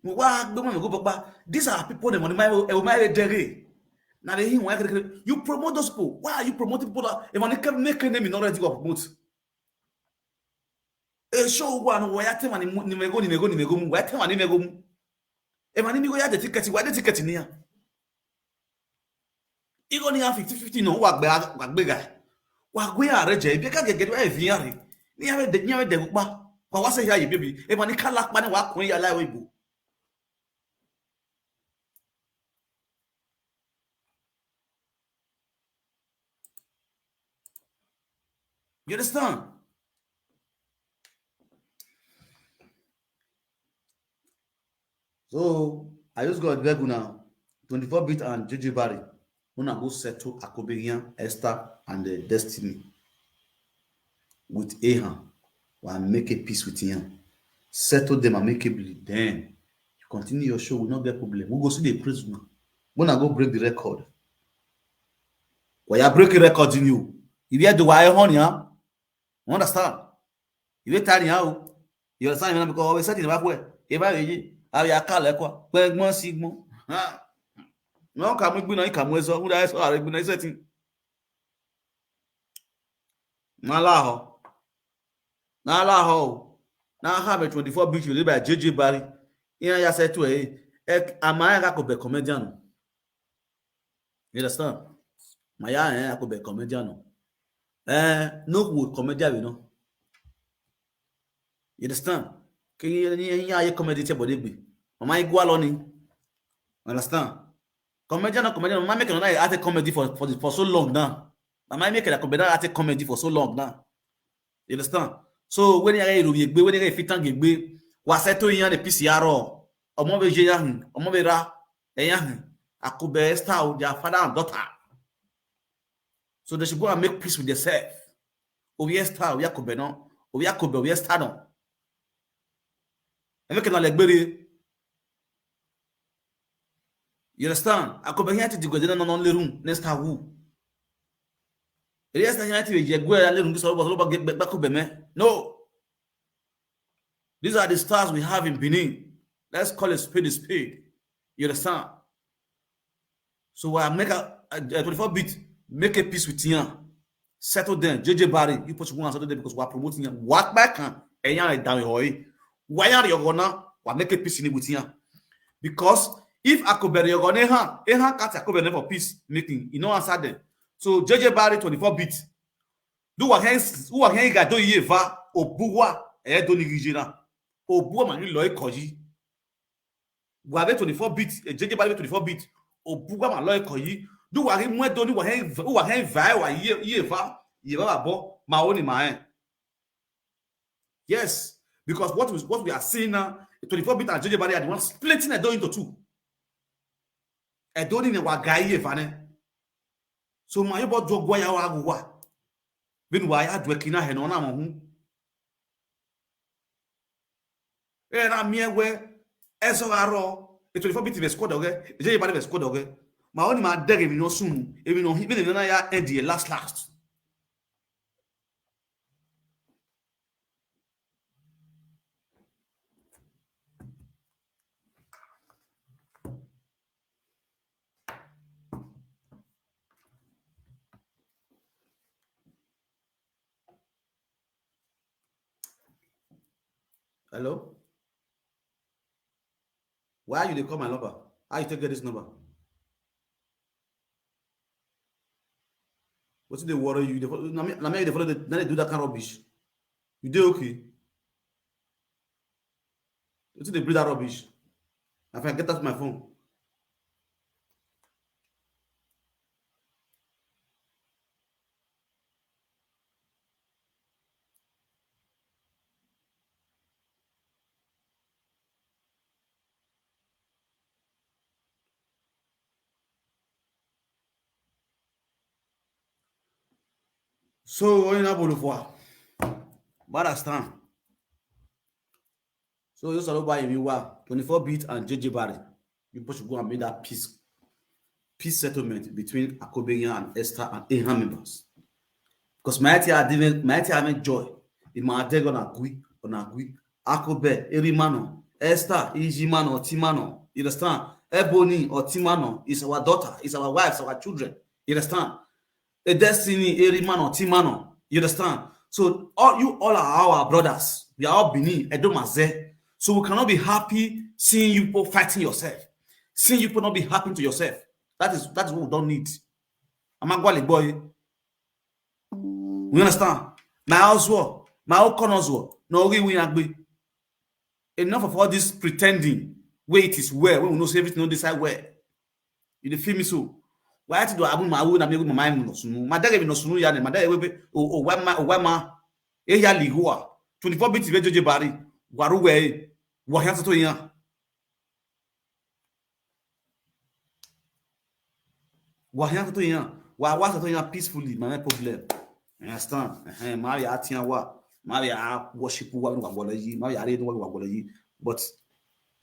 Wa gbe mo me go popa. These are people the money my e my dere. Na dey him wa kere. You promote those people. Why are you promoting people that e money can make name in already go promote? E show wa no wa ya te mani ni me go ni me go ni me go mu. Wa te mani me go mu. E mani mi go ya the ticket, wa the ticket ni ya. Igo ni ya fifty fifty no wa gbe wa gbe ga. Wa gbe ya re je bi ka gege wa e vi ya re. Ni ya we de ni ya we de pa. Kwa wa se ya ye baby. E mani kala pa ni wa kun ya la we bu. You understand? So I just go beg una, twenty-four bit and J J Barry, una go settle Akobeyan, Esther, and uh, Destiny with Ahan. We'll make a peace with him. Settle them amicably. Then you continue your show. We not get problem. We go see the prisoner. When I go break the record. Why you break a record in you? If you do why honey, huh? You understand? If you tell you how, you understand? Because always said in the back way. If I, I call like what? When one sigma. No, come with me, no, come with so. Who the hell are you setting? N'ala ahụ. N'ala ahụ. N'aha me twenty-four bit you by J J Barry. Ihe ya setụ e. Ama ya ga-akụbe comedian. You understand? Ma ya ya akụbe comedian. Eh, no wo comedian we no. You understand? Can you hear ya comedy te body gbe? Mama igwa lo ni. Understand? Comedian, no comedian, mama make another at a comedy for for, the, for so long now. Mama make a comedian at a comedy for so long now. You understand? So when you get to be when you get fit and get be, was I to you the P C R or more be jay and more be ra and Akobe style their father and daughter. So they should go and make peace with themselves. Obi Esther, Obi Akobe no, Obi Akobe, Obi Esther no. Ebe ke na legbere. You understand? Akobe here to go no no le room next time who. Yes, na here to je gwe le room so so ba get back Akobe me. No. These are the stars we have in Benin. Let's call a spade a spade. You understand? So I make a, a, a twenty-four bit, make a peace with Tian. Settle them. J J Barry, you put one settle them because we're promoting Tian. What back can Eyan down hoi? Why are you gonna make a peace in with Tian? Because if Akobe you're gonna ha, Ehan cut Akobe for peace making, you know answer them. So J J Barry twenty-four bit. Do what hence who are hang do ye va obuwa e do ni gijina. Obuwa mani lo ikoji. Wa ve twenty-four bit, e J J Barry twenty-four bit. Obuwa ma lo ikoji. Do what him went do ni what hang who are hang va wa ye ye va ye va bo ma oni ma en. Yes, because what we what we are seeing now, twenty-four bit and J J Barry are the ones splitting Edo into two. Edo ni ne wa ga ye va ne. So ma yo bo do gwa ya wa gwa. Bin wa ya dwe kina he no na mo hu. E na mi ewe eso aro e twenty-four bit be squad oge, e J J Barry be squad oge. Ma oni ma dege mi no sunu, e mi no hi, mi na ya end the last last. Hello? Why you dey call my number? How you take get this number? Wetin dey worry you? You dey fo-, na me, na me you dey follow dey, na dey do that kind rubbish. You dey okay? Wetin dey bring that rubbish? I fit get out my phone. So, onye na-abụrụ fụa. Bada stand. So, you sọrọ by me wa twenty-four bit and J J Barry. You push go and make that peace, peace settlement between Akobeyan and Esther and Ahan members. Because my tea are different, my tea are joy. In my deg on Agui, on Agui. Akobe, Erimano, Esther, Ijimano, Timano. You understand? Ebony or Timano is our daughter, is our wives, our children. You understand? A Destiny, Erimano, Timano. You understand? So all you all are our brothers. We are all Benin, Edomaze. So we cannot be happy seeing you people fighting yourself. Seeing you people not be happy to yourself. That is that is what we don't need. Amagwali boy. You understand? My house war, my own corners war. No, we we agree. Enough of all this pretending. Where it is well, when we know say everything no decide well. You dey feel me so? Why to do abu ma wo na me go mama no sunu? Ma dege bi no sunu ya ne, ma dege we be o o wa ma o wa ma. E ya ligua. Twenty-four bit ve J J Barry. Waru we. Wa ya to ya. Wa yan to yan. Wa wa to yan peacefully, my problem. You understand? Eh, Maria Atian wa. Maria worship wa wa wa yi. Maria re wa wa wa yi. But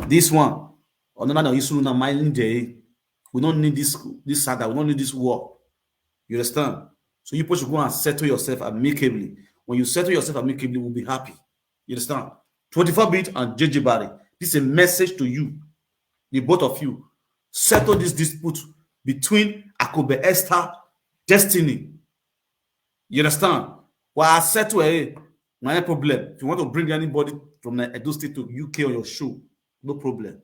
this one, on another issue na mind day. We don't need this this saga. We don't need this war. You understand? So you supposed to go and settle yourself amicably. When you settle yourself amicably, we'll be happy. You understand? twenty-four bit and J J Barry. This is a message to you, the both of you. Settle this dispute between Akobe Esther, Destiny. You understand? Well, I said to her, "Hey, my problem. If you want to bring anybody from the Edo State to U K on your show, no problem.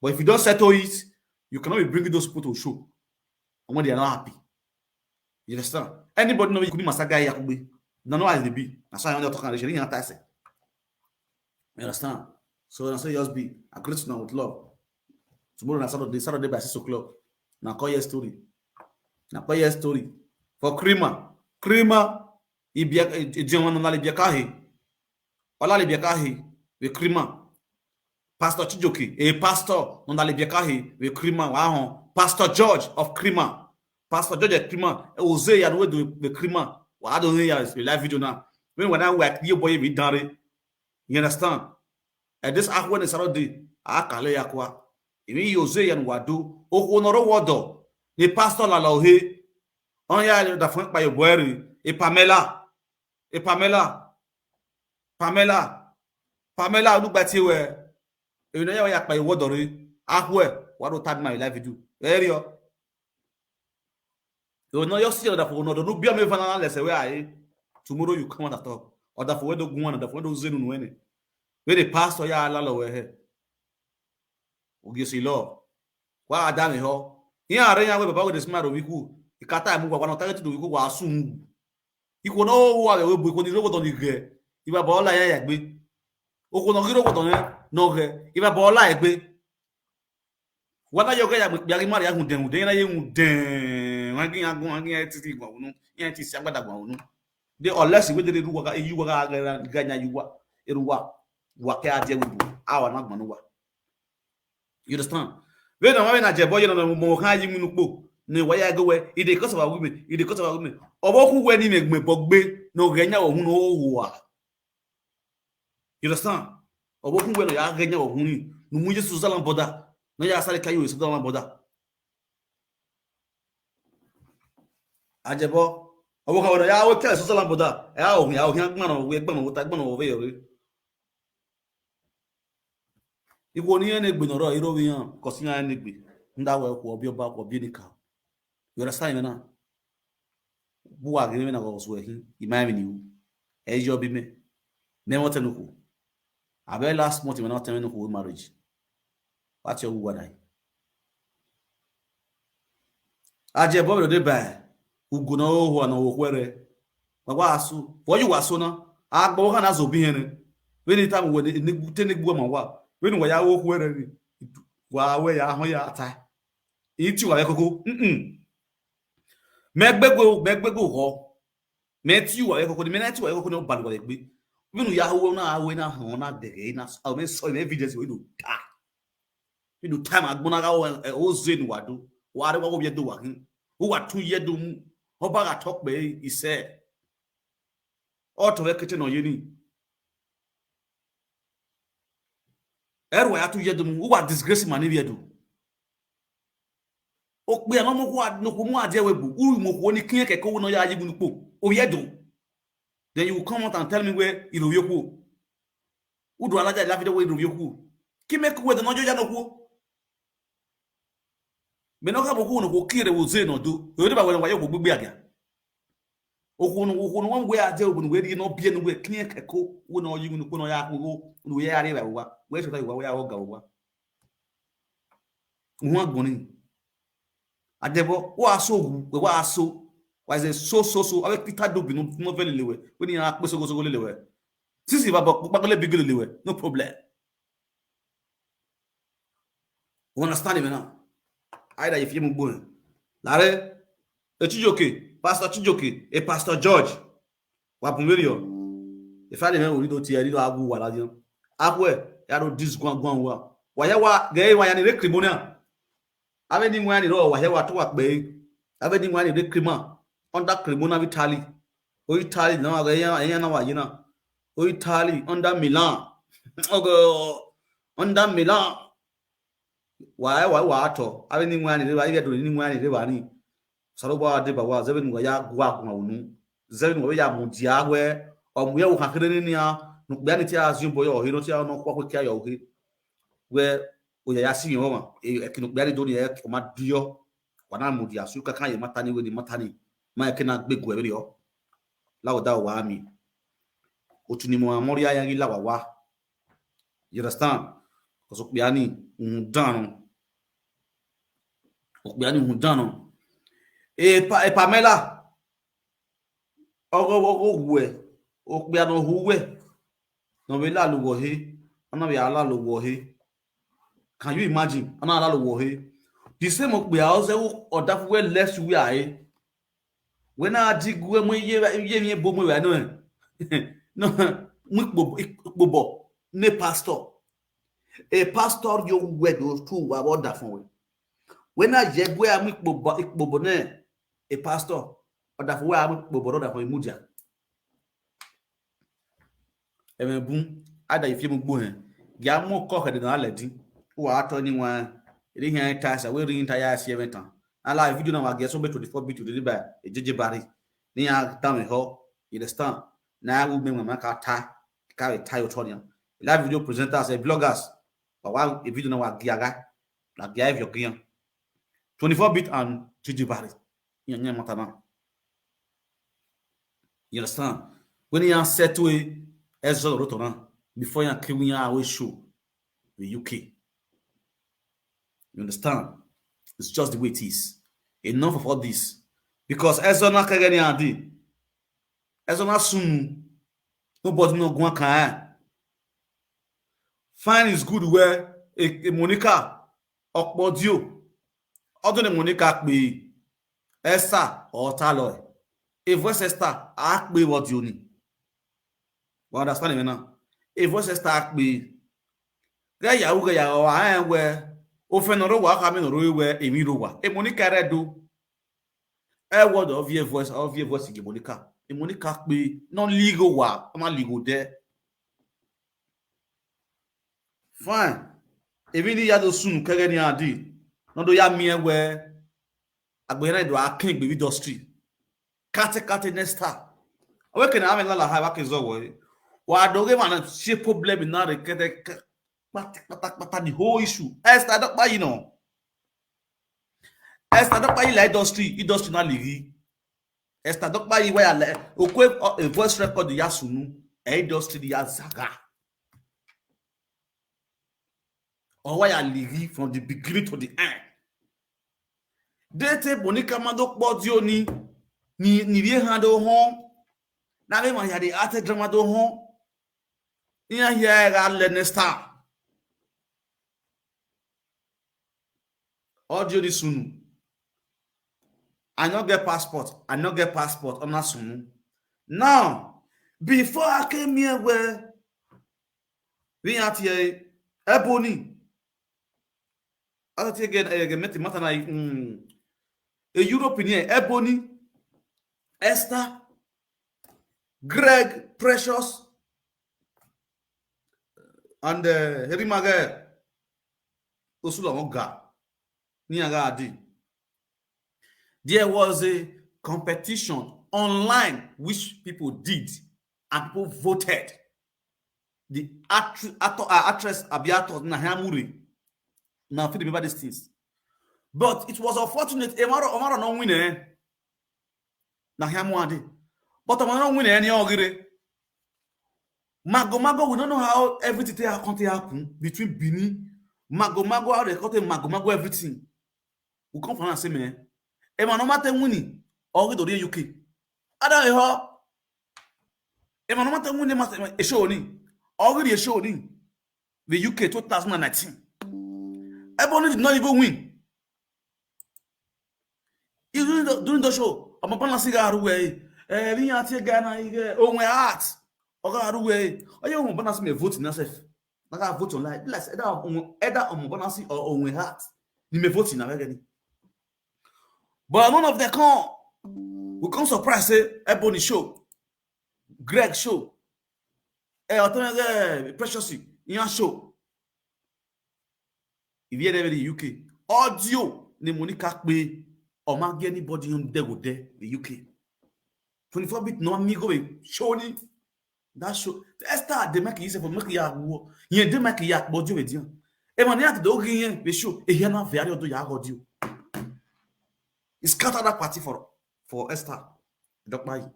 But if you don't settle it, you cannot be bringing those people to show. And when they are not happy." You understand? Anybody know you could be Masaga Yakube. No, no, as they be. That's why I'm not talking. They shouldn't have to say. You understand? So I say just be. I greet you now with love. Tomorrow na Saturday, Saturday by six o'clock. Now call your story. Now call your story. For Krima. Krima. Ibia Idiwan Nalibiakahi. Olalibiakahi. With Krima. Pastor Chijoki. A pastor. Nalibiakahi. With Krima. Wow. Pastor George of Krima. Pastor George of Krima. Jose Yanu with Krima. Wa I don't hear your live video now. When when I work, you boy be done. You understand? And this akwene Saturday, akale yakwa. Imi Jose Yanu wadu. Okonoro wodo. The pastor la lo he. On ya da fun pa your boy. E Pamela. E Pamela. Pamela. Pamela, look back here. You know ya pa your word. Akwe. What do tag my live video? Very. You know you see that for no do be me van less where I. Tomorrow you come and talk. Or that for where do go on, that for where do zenu no any. Where the pastor ya la lo we he. Ogie si lo. Kwa adami ho. Ihe are ya we baba we dey smile owiku. Ikata mu kwa no target do wiku wa asu mu. Iko no wa we bu iko ni rogo don ige. Iba bola ya ya gbe. Oko no giro ko don no ge. Iba bola egbe. Wana yoga ya gbe ya mari ya hun den den na ye hun den. Wa gi ya gun wa gi ya titi gwa unu. Ya ti si agbada gwa unu. De unless we dey ruwa ga yu wa ga ga nya yu wa. Eruwa. Wa ke aje we bu. Awa na gba no wa. You understand? When na when na jebo you no mo kan yi munu po. Ne wa ya go we. E dey cause of women. E dey cause of women. Obo ku we ni me gbe bogbe. No ge nya wo hun no wa. You understand? Obo ku we no ya ge nya wo hun ni. No mu Jesu zalan boda. No ya sare kayo Jesu zalan boda. Ajebo. Obo ka wo ya wo ke Jesu zalan boda. Ya o ya o ya gba no we gba no wo ta gba no wo ve yo re. Igbo ni ene gbe nọrọ iro wi yan ko si yan ene gbe. Nda we ko obi oba ko obi nika. You understand me now? Bu wa gini na ko so hin. Ima mi ni u. E jo bi me. Me won tenu ko. Abe last month me na tenu ko marriage. What you wa dai? Aje bo de ba. Ugu na o wa na o kwere. Baba asu. For you wa so na. Agbo ha na zo bi here. When time we ni te ni gbo ma wa. When we ya o kwere ni. Wa we ya ho ya ata. Iti wa koko. Mm. Me gbegbo me gbegbo ho. Me ti wa koko ni me na ti wa koko ni o balu wa gbe. When ya ho na we na ho na de na. O me so me evidence we do. Ah. Inu time agbona ga o zen wa do. Wa re wa wo ye do wa hin. Wo wa tun ye do mu. Oba ga talk pe ise. O to we kete no ye ni. Eru wa ya tun ye do mu. Wo wa disgrace mani ye do. O pe no mo ko no ko mu aje we bu. U mo ko ni kin ke ko no ya yi bu po. O ye do. Then you will come out and tell me where you know you. Udu alaja la video we do you. Ki me ku we no joja no ku. Me no ka bo ku no ku kire wo ze no do. Yo de ba we wa yo ku gbigbe aga. Oku no oku no wan we aje oku no we di no bie no we kin ke ko wo no yi no ku no ya ku wo no ya re ba wa. We so ta wa we ya o ga wa. Nwa goni. Adebo wa so gu we wa so. Wa ze so so so awe Peter do bi no no vele lewe. We ni a pe so go so go lewe. Sisi ba bo pa le bigele lewe. No problem. You understand me now? Either if you move going. Lare, a Chijoke, Pastor Chijoke, a Pastor George. Wa pumerio. If I remember we do ti eri do agu wa la dio. Akwe, ya do this gwan gwan wa. Wa ya wa ge wa ya ni recriminal. Ave ni wa ni ro wa ya wa to wa pe. Abe ni wani de crema. Under crema na Italy. O Italy na wa ya ya na wa yina. O Italy under Milan. Ogo under Milan. Wa wa wa to. Abe ni wani de wa ya do ni wani de wa ni. Saro wa de ba wa zebe ni wa ya gwa gwa unu. Zebe ni wa ya mu dia we. O mu ya wo kakere ni ya. Nu gbe ni ti a zin boyo o hiro ti a no kwa ko ti a yo he. We o ya ya si yo ma. E kinu gbe ni do ni e o ma dio. Wa na mu dia su ka kan ye matani we ni matani. Ma e ke na gbe gwe ri o. La o da wa mi. O tuni mo amori ya ya ri la wa wa. You understand? Because Okpiani un dano. Okpiani un dano. E pa e Pamela. Ogo ogo we. Okpiano hu we. No be la lo wo he. Ana be ala lo wo he. Can you imagine? Ana ala lo wo he. The same Okpia o se o da fu we left we aye. When I dig we mo ye ye mi bo mo we no. No, mo po po bo ne pastor. A pastor yo we do tu wa wo da fun we. When I ye we a mo po po ne a pastor. O da fun we a mo po po da fun mu dia. Eme bun ada ifie mu gbo hen. Gia mo ko he de na le din. Wa to ni wa. Ri hen ta sa we ri ta ya si eme tan. Ala video na wa ge so be twenty-four bit de ba. E jeje bari. Ni ya ta me ho. You understand? Na wo me ma ka ta. Ka we ta yo to ni. La video presenters e bloggers. Ba wa e video na wa gia ga. Na gia e vio gian. Twenty-four bit and jeje bari. Nya nya matana. You understand? When you set way, Ezra Rotoran, before you kill me, I will show the U K. You understand? It's just the way it is. Enough of all this. Because Ezra na kagani adi. Ezra na sunu. Nobody no gwan kan. Fine is good where a, a Monica Okpodio. Other than Monica pe Esther or Taloy. A voice Esther a pe what you need. We understand me now? A voice Esther a pe. Ga ya u ga ya o a en we. O fe no ro wa ka mi no ro we emi ro wa. E Monica re do. E word of your voice, of your voice ge Monica. E Monica pe no ligo wa, ma ligo de. Fine. Ebi ni ya do sunu kege ni adi. No do ya mi e we. Agbe na do a king be industry. Kate kate next star. Awe ke na ame la la ha wa ke zo wo. Wa do ge ma na se problem na re kete pata pata pata the whole issue. Esther do pa you know. Esther do pa you like industry, industry na ligi. Esther do pa you wa ya le. Okwe a voice record ya sunu. E industry ya zaga. Or why I leave from the beginning to the end. They take Monica Mado Bodio ni ni ni ye handle home. Now they man ya the art drama do home. Ni ya here I got Learning Star. Audio this soon. I not get passport. I not get passport. I'm not soon. Now, before I came here, where we at here, Ebony. I take again, again, met the matter like mm, a European here, Ebony, Esther, Greg, Precious, and uh, Harry Maguire. Osula Oga. Ni aga adi. There was a competition online which people did and people voted. The actr- actor, uh, actress Abiato Nahamuri. Now, if you remember these things. But it was unfortunate. Omaro, Omaro no win eh. Nahamuri. But Omaro no win any ogire. Mago Mago, we don't know how everything take happen, take happen between Benin. Mago Mago, how they cut Mago Mago, everything. We come from the same eh. Emma no matter winning. Or we do the U K. I don't know. Emma no matter winning, matter a show ni. Or we a show ni. The U K two thousand and nineteen. Ebony did not even win. He during the, during the show, I'm a balance cigar away. Eh, we are here, Ghana, eh, oh, my heart. Oga Aruwe, oye mo bana si me vote na sef. Na ka vote online. Be like either um, either um bana si or um heart. Ni me vote na we gani. But none of them come. We come surprise say Ebony show, Greg show, eh, Otonege, Precious, Iyan show. If you ever in the U K, audio ni Monica pe or man get anybody on there go there the U K. Twenty-four bit no amigo we show ni that show. Esther dey make you say for make you go. You dey make you audio with you. E man ya to do yin be show. E here na very audio ya audio. He scatter that party for for Esther. Doctor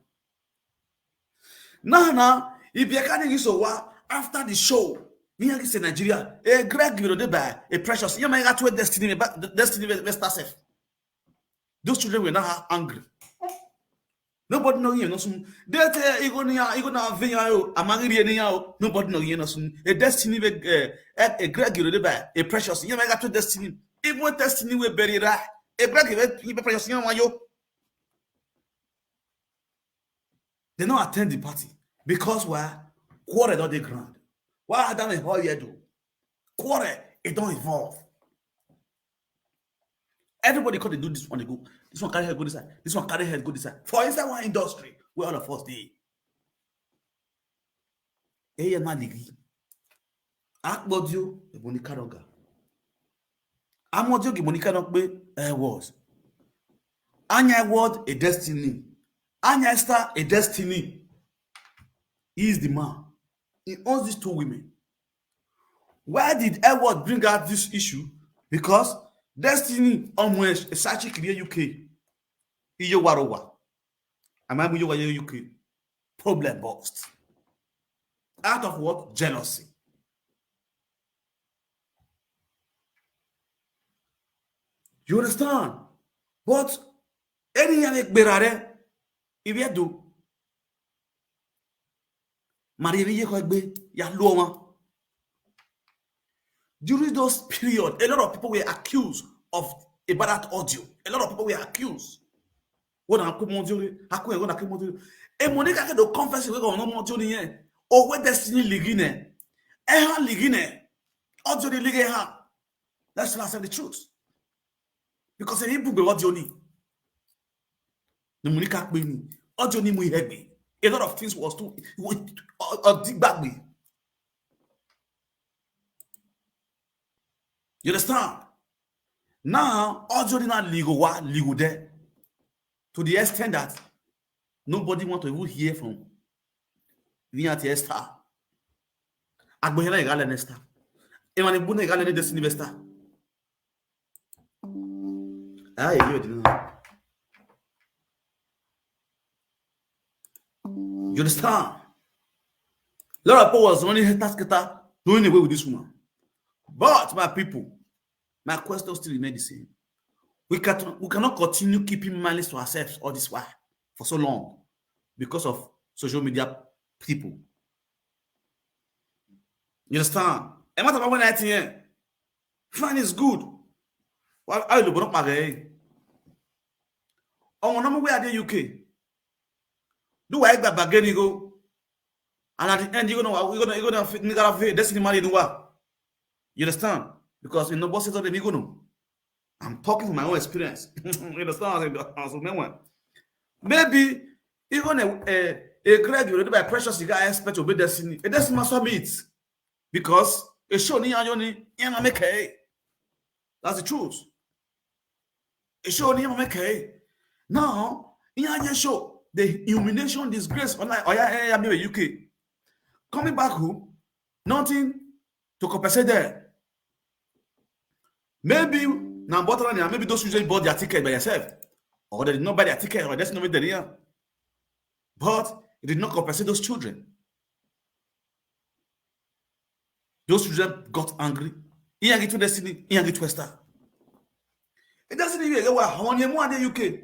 Now, now, if you can't use a wa after the show, me and say Nigeria, a Greg will be by a Precious. You may got to a destiny, but the destiny will start safe. Those children were not angry. Nobody know you, no soon. They tell you gonna you gonna have you. I'm angry anyhow. Nobody know you, no soon. A destiny, a, a Greg will be by a Precious. You may got to destiny. Even destiny will bury right. A Greg will be Precious. You know why you? They no attend the party because why? Quarrel don dey ground. Why Adam and Hoya do? Quarrel, it don't evolve. Everybody come dey do this one, they go. This one carry head go this side. This one carry head go this side. For inside one industry, where all of us dey. Eye na ligi. Akpodio, Monica Noga. Amodio gi Monica Nogbe, eh, was. Anya Ward, a destiny. Anya Esther, a destiny. He is the man. He owns these two women. Why did Edward bring out this issue? Because destiny almost a side chick in the U K. Iyo warowa. Am I Muyo Wayo U K? Problem burst. Out of what? Jealousy. You understand? But any young berare, if you do, Maria Yekogbe, ya loma. During those period, a lot of people were accused of about that audio. A lot of people were accused. What I come on during, I come on, I come on during. And Monica can do confess we go no more during here. Oh, where destiny ligine. Eh, ha ligine. Audio the ligine ha. That's why I said the truth. Because if you put audio ni, the Monica pe ni. Audio ni mu heavy. A lot of things was too, was, uh, uh, dig back me. You understand? Now, audio did not legal wa, legal there. To the extent that nobody want to even hear from me at Esther. Agbohela igale Esther. Emani bune igale ne destiny Esther. Ah, you didn't know. You understand? A lot of people was running head tasketa doing away with this woman. But my people, my question still remains the same. We can we cannot continue keeping malice to ourselves all this while for so long because of social media people. You understand? And what about when I think fine is good. Why are you not my? Oh, no, we are the U K. Do I get back again? You go. And at the end, you're gonna you're gonna you're gonna nigga destiny marry the wa. You understand? Because in the bosses of the Miguno, I'm talking from my own experience. You understand? As a man, maybe even a a, a Greg you read by Precious, you got expect to be destiny. A destiny must submit because a show ni ayoni yana make. That's the truth. A show ni yana make. Now, in your show, the humiliation, disgrace, online, oh yeah, yeah, yeah, U K. Coming back home, nothing to compensate there. Maybe now bottom line, maybe those children bought their ticket by yourself, or they did not buy their ticket, or that's not there. But it did not compensate those children. Those children got angry. He get to destiny, he get to Esther. It doesn't even get what how many more in the U K.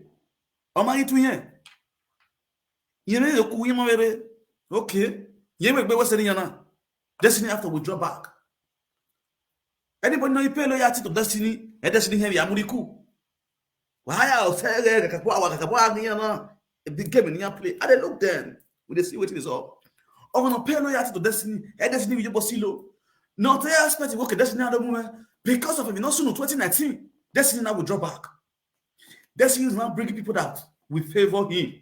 Am I to here? You know, you could you Okay. You may be what's in yana. Destiny after withdraw back. Anybody know you pay loyalty to destiny? And destiny here, Yamuriku. Why I say kakapwa kakapwa yana? A big game in your play. I dey look them. We dey see what it is all. Oh no, pay loyalty to destiny. And destiny with your bossy low. Not expect to work at destiny at the moment because of him. Not soon twenty nineteen. Destiny now will drop back. Destiny is now bringing people that will favor him.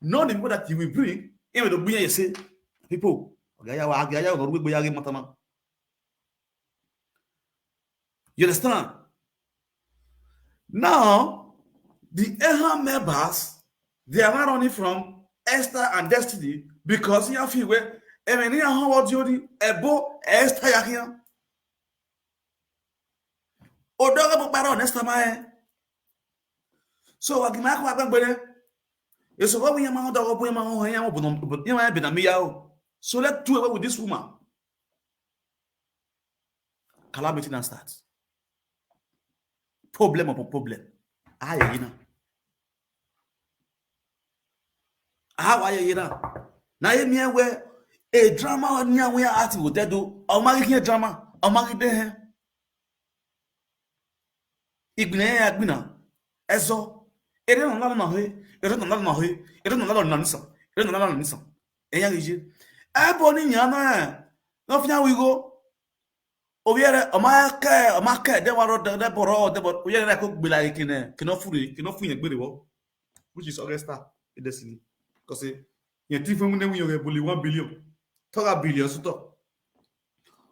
Not the people that he will bring, even the people say, people, oga ya wa, oga ya wa, oga ya wa, matana. You understand? Now, the Eha members, they are not running from Esther and Destiny because you have where, I mean, you have what you do, ebo Esther ya here. Odoga bo paro Esther ma e. So, wa gima ko agbagbere. Eso wa wi ma odogo bo ma ho ya mo bo no, ya ma be na mi ya o. So let's do away with this woman. Calamity now start. Problem upon problem. Aye, you know. How are you, you know? Now you mean where a drama on your way at you, that do. I'll marry here drama. I'll marry there. Igbina ya gbina. Eso. Ere no lalo na he. Ere no lalo na he. Ere no lalo na nisa. Ere no lalo na nisa. Eya gije. Ebo ni nya na. No fia wi go. Obiere, o ma ke, o ma ke, de waro, de, de boro, de boro. Obiere ko gbila ikine. Kino furi, kino furi gbere wo. Which is Augusta, Destiny. Because eh, you think from them you bully one billion. Talk a billion, so talk.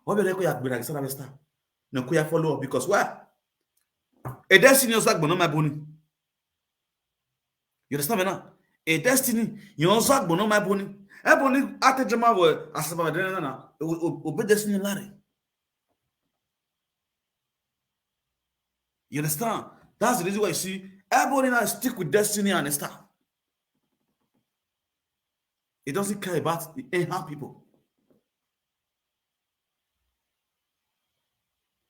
Obiere ko ya gbira, Augusta. No ko ya follow up because why? A Destiny was like, but not my boni. You understand me now? A Destiny, you also like, but not my boni. Ebony, at the drama, were as about then, obe Destiny Larry. You understand? That's the reason why you see everybody now stick with Destiny and Esther. It doesn't care about the Ahab people.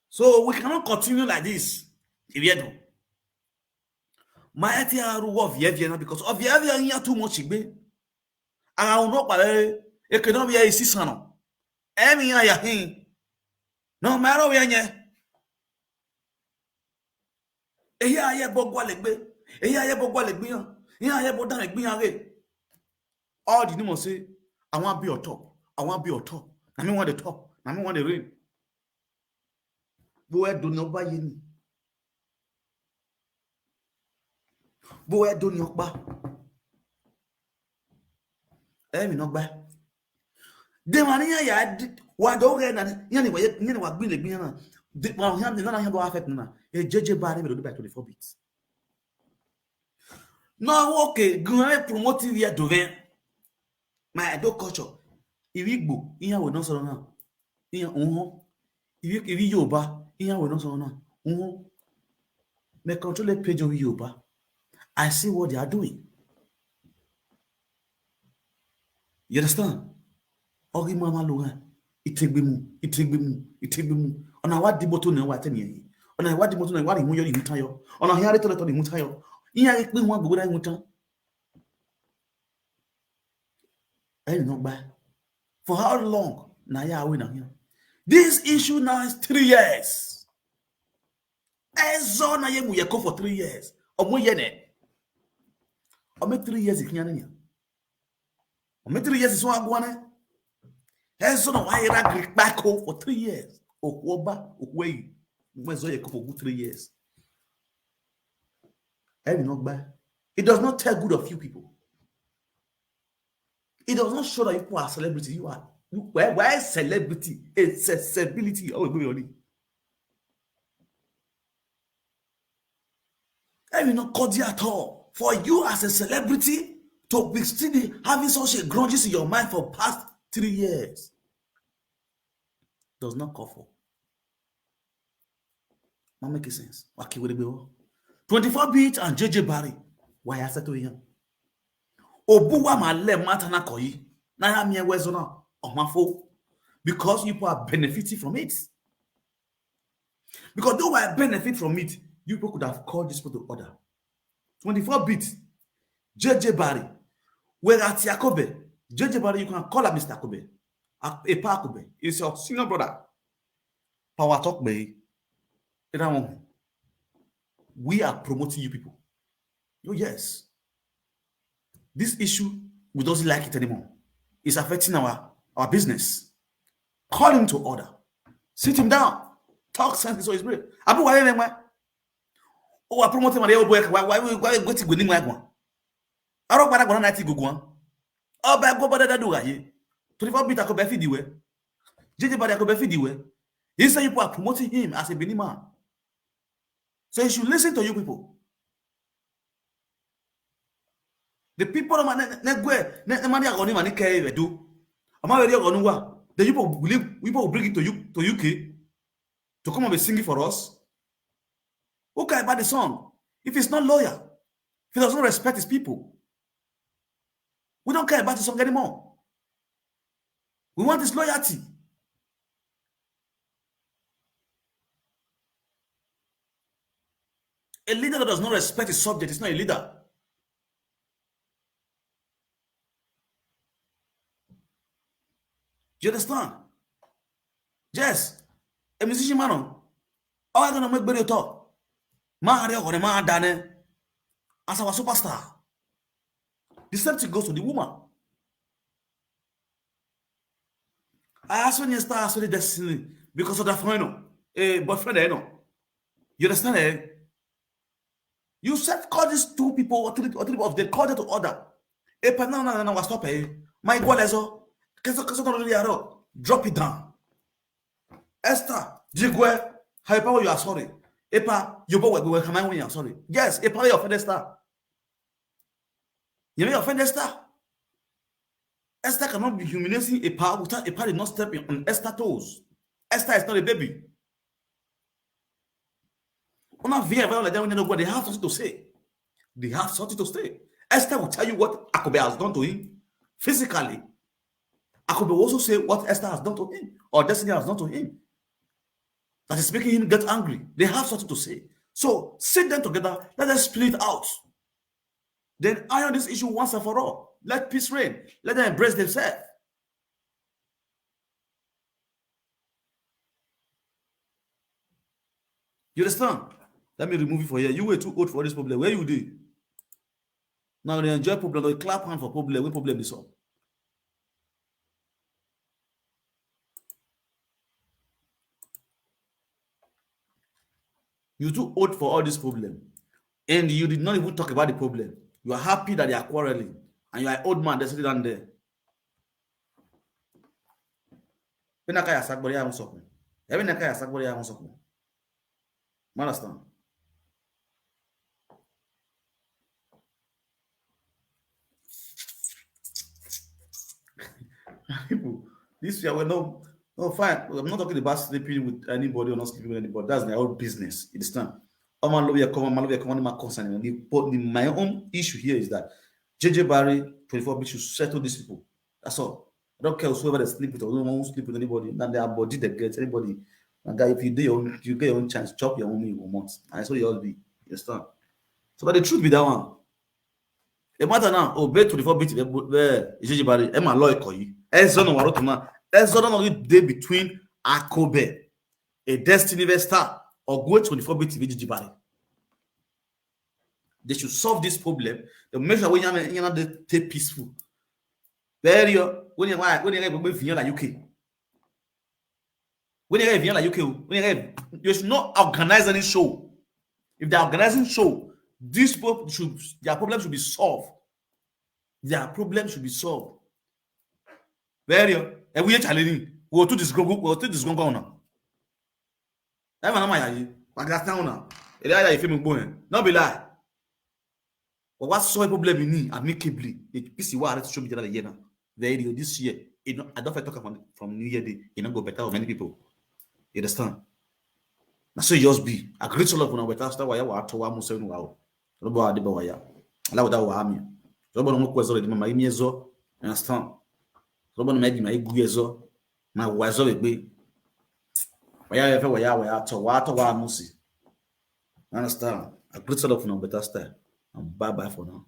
So we cannot continue like this. If you do, my idea of Vievia because of Vievia too much. Ara unu kpalere eke no bia isi sano. Emi ya ya hin. No maro ya nye. Eya ye bo gwa legbe. Eya ye bo gwa legbe yan. Eya ye bo dan legbe yan re. All the name say, I want be on top. I want be on top. Na me want the top. Na me want the rain. Bo e do ni oba ye ni. Bo e do ni oba. Emi no gba. De ma ni ya ya wa do ge na ni ya ni wa ye ni wa gbin le gbin na. De wa ya ni na ya do affect na. E jeje ba re be do by twenty-four bits. No, okay, gan e promote we do ve. My Edo culture. Iwi Igbo, iya we no so na. Iya unho. Iwi iwi Yoruba, iya we no so na. Unho. Me control the page of Yoruba. I see what they are doing. You understand? Ogi mama lo ha. Itegbemu, itegbemu, itegbemu. Ona wa di moto na wa temi yi. Ona wa di moto na wa ri mu yo ri mutan yo. Ona ya re to re to ri mutan yo. Iya ri pe won gbogbo da mutan. Ẹ nọ gba. For how long? Na ya we na here. This issue now is three years. Ezo na ye mu ye ko for three years. Omo ye ne. Omo three years ikinya ne. Omo three years so agwane. Ezo na wa ira gri pa ko for three years. Okuoba, okueyi. Mo ezo ye ko for good three years. Ẹ nọ gba. It does not tell good of you people. It does not show that you people are celebrity. You are you, why why celebrity? It's a celebrity. Oh, wait, wait, wait. I mean, not cordial at all. For you as a celebrity to be still be having such a grudges in your mind for past three years does not call for. Ma make sense. Wa ki were gbe wo. Twenty-four bit and J J Barry. Why I said to him? Obuwa ma le mata na koyi. Na ya mi ewe zona. Omafo. Because you people are benefiting from it. Because though I benefit from it, you people could have called this people to order. Twenty-four bit. J J Barry. Where at Yakobe? J J Barry, you can call her Mister Kobe. A, a Pa Kobe. He's your senior brother. Power talk, babe. That one. We are promoting you people. Oh, yes. This issue, we doesn't like it anymore. It's affecting our, our business. Call him to order. Sit him down. Talk sense to his brain. Abu wa yẹn mẹ. O wa promote Maria Oboye, why, why, why, why, what's going on? Aro para gona na ti gugu. O ba go bada da du ga ye. Twenty-four bit ko be fi diwe. J J Bari ko be fi diwe. He said you people are promoting him as a Benin man. So you should listen to you people. The people of ne ne gwe ne ne mani agoni mani ke we do. Ama we agoni wa. The people will, people will bring it to you to U K to come and be singing for us. Who care about the song? If he's not loyal, if he doesn't respect his people, we don't care about the song anymore. We want his loyalty. A leader that does not respect his subject is not a leader. Do you understand? Yes, a musician man. Oh, I gonna make better talk. Ma are gonna ma dane as our superstar. The same thing goes to the woman. I also need star, also the destiny because of that friend, eh, boyfriend, eh, no. You understand, eh? You said call these two people or three, or three of them, call them to order. Epa, no, no, no, no, stop, eh? My God, let's all. Keso, keso, no, no, no, drop it down. Esther, Jigwe, Hyper, you are sorry. Epa, you both were, were, you are sorry. Yes, Epa, you offended Esther. You may offend Esther. Esther cannot be humiliating Epa without Epa did not step on Esther's toes. Esther is not a baby. Una via via like that when they know what they have something to say. They have something to say. Esther will tell you what Akobe has done to him physically. Akobe will also say what Esther has done to him or Destiny has done to him. That is making him get angry. They have something to say. So sit them together, let them split it out. Then iron this issue once and for all. Let peace reign. Let them embrace themselves. You understand? Let me remove it for here. You were too old for this problem. Where you dey? Now they enjoy problem, they clap hand for problem. What problem is up? You too old for all this problem. And you did not even talk about the problem. You are happy that they are quarreling. And you are an old man, they're sitting down there. Ina kaya sagbori ya musokun. Ebe na kaya sagbori ya musokun. Understand? People, this year we're not, no, fine. I'm not talking about sleeping with anybody or not sleeping with anybody. That's their own business. You understand? I'm not lawyer, come, I'm not lawyer, come, my concern. But the, my own issue here is that J J Barry, twenty-four bit should settle these people. That's all. I don't care whoever they sleep with or don't want to sleep with anybody. Now they are body they get anybody. And guy, if you do your own, you get your own chance, chop your own meal once. And so you all be. You understand? So, but the truth be that one. A matter now, obey twenty-four bit where J J Barry, Emma Loy Koyi. Ezra no Waroto now. Ezra no dey between Akobe, a Destiny Vesta, or go twenty-four bit J J Barry. They should solve this problem. They make sure when you they take peaceful. Very when you when you go like U K. When you like U K, when you should not organize any show. If they're organizing show, this problem should their problem should be solved. Their problem should be solved. Very and we challenging. We too disgruntled, we too disgruntled now. That man, my, I got down now. It either if you going, not be lie. But what so problem in me amicably? The P C Y to show me the other year now. Very this year, you know, I don't talk from, from New Year Day. You know, go better for many people. You understand? Now so yours be. I greet all of you now. But after why I to wa musa nu wa. Robo adi ba wa ya. Ala wa da wa mi. Robo no ko zo de ma mi zo. Understand? Robo no me di ma igu zo. Na wa zo be. Wa ya fe wa ya wa ya to wa to wa musi. Understand? I greet all of you now. Better style. And bye bye for now.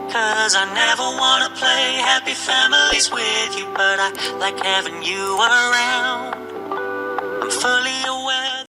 Cause I never wanna play happy families with you, but I like having you around. I'm fully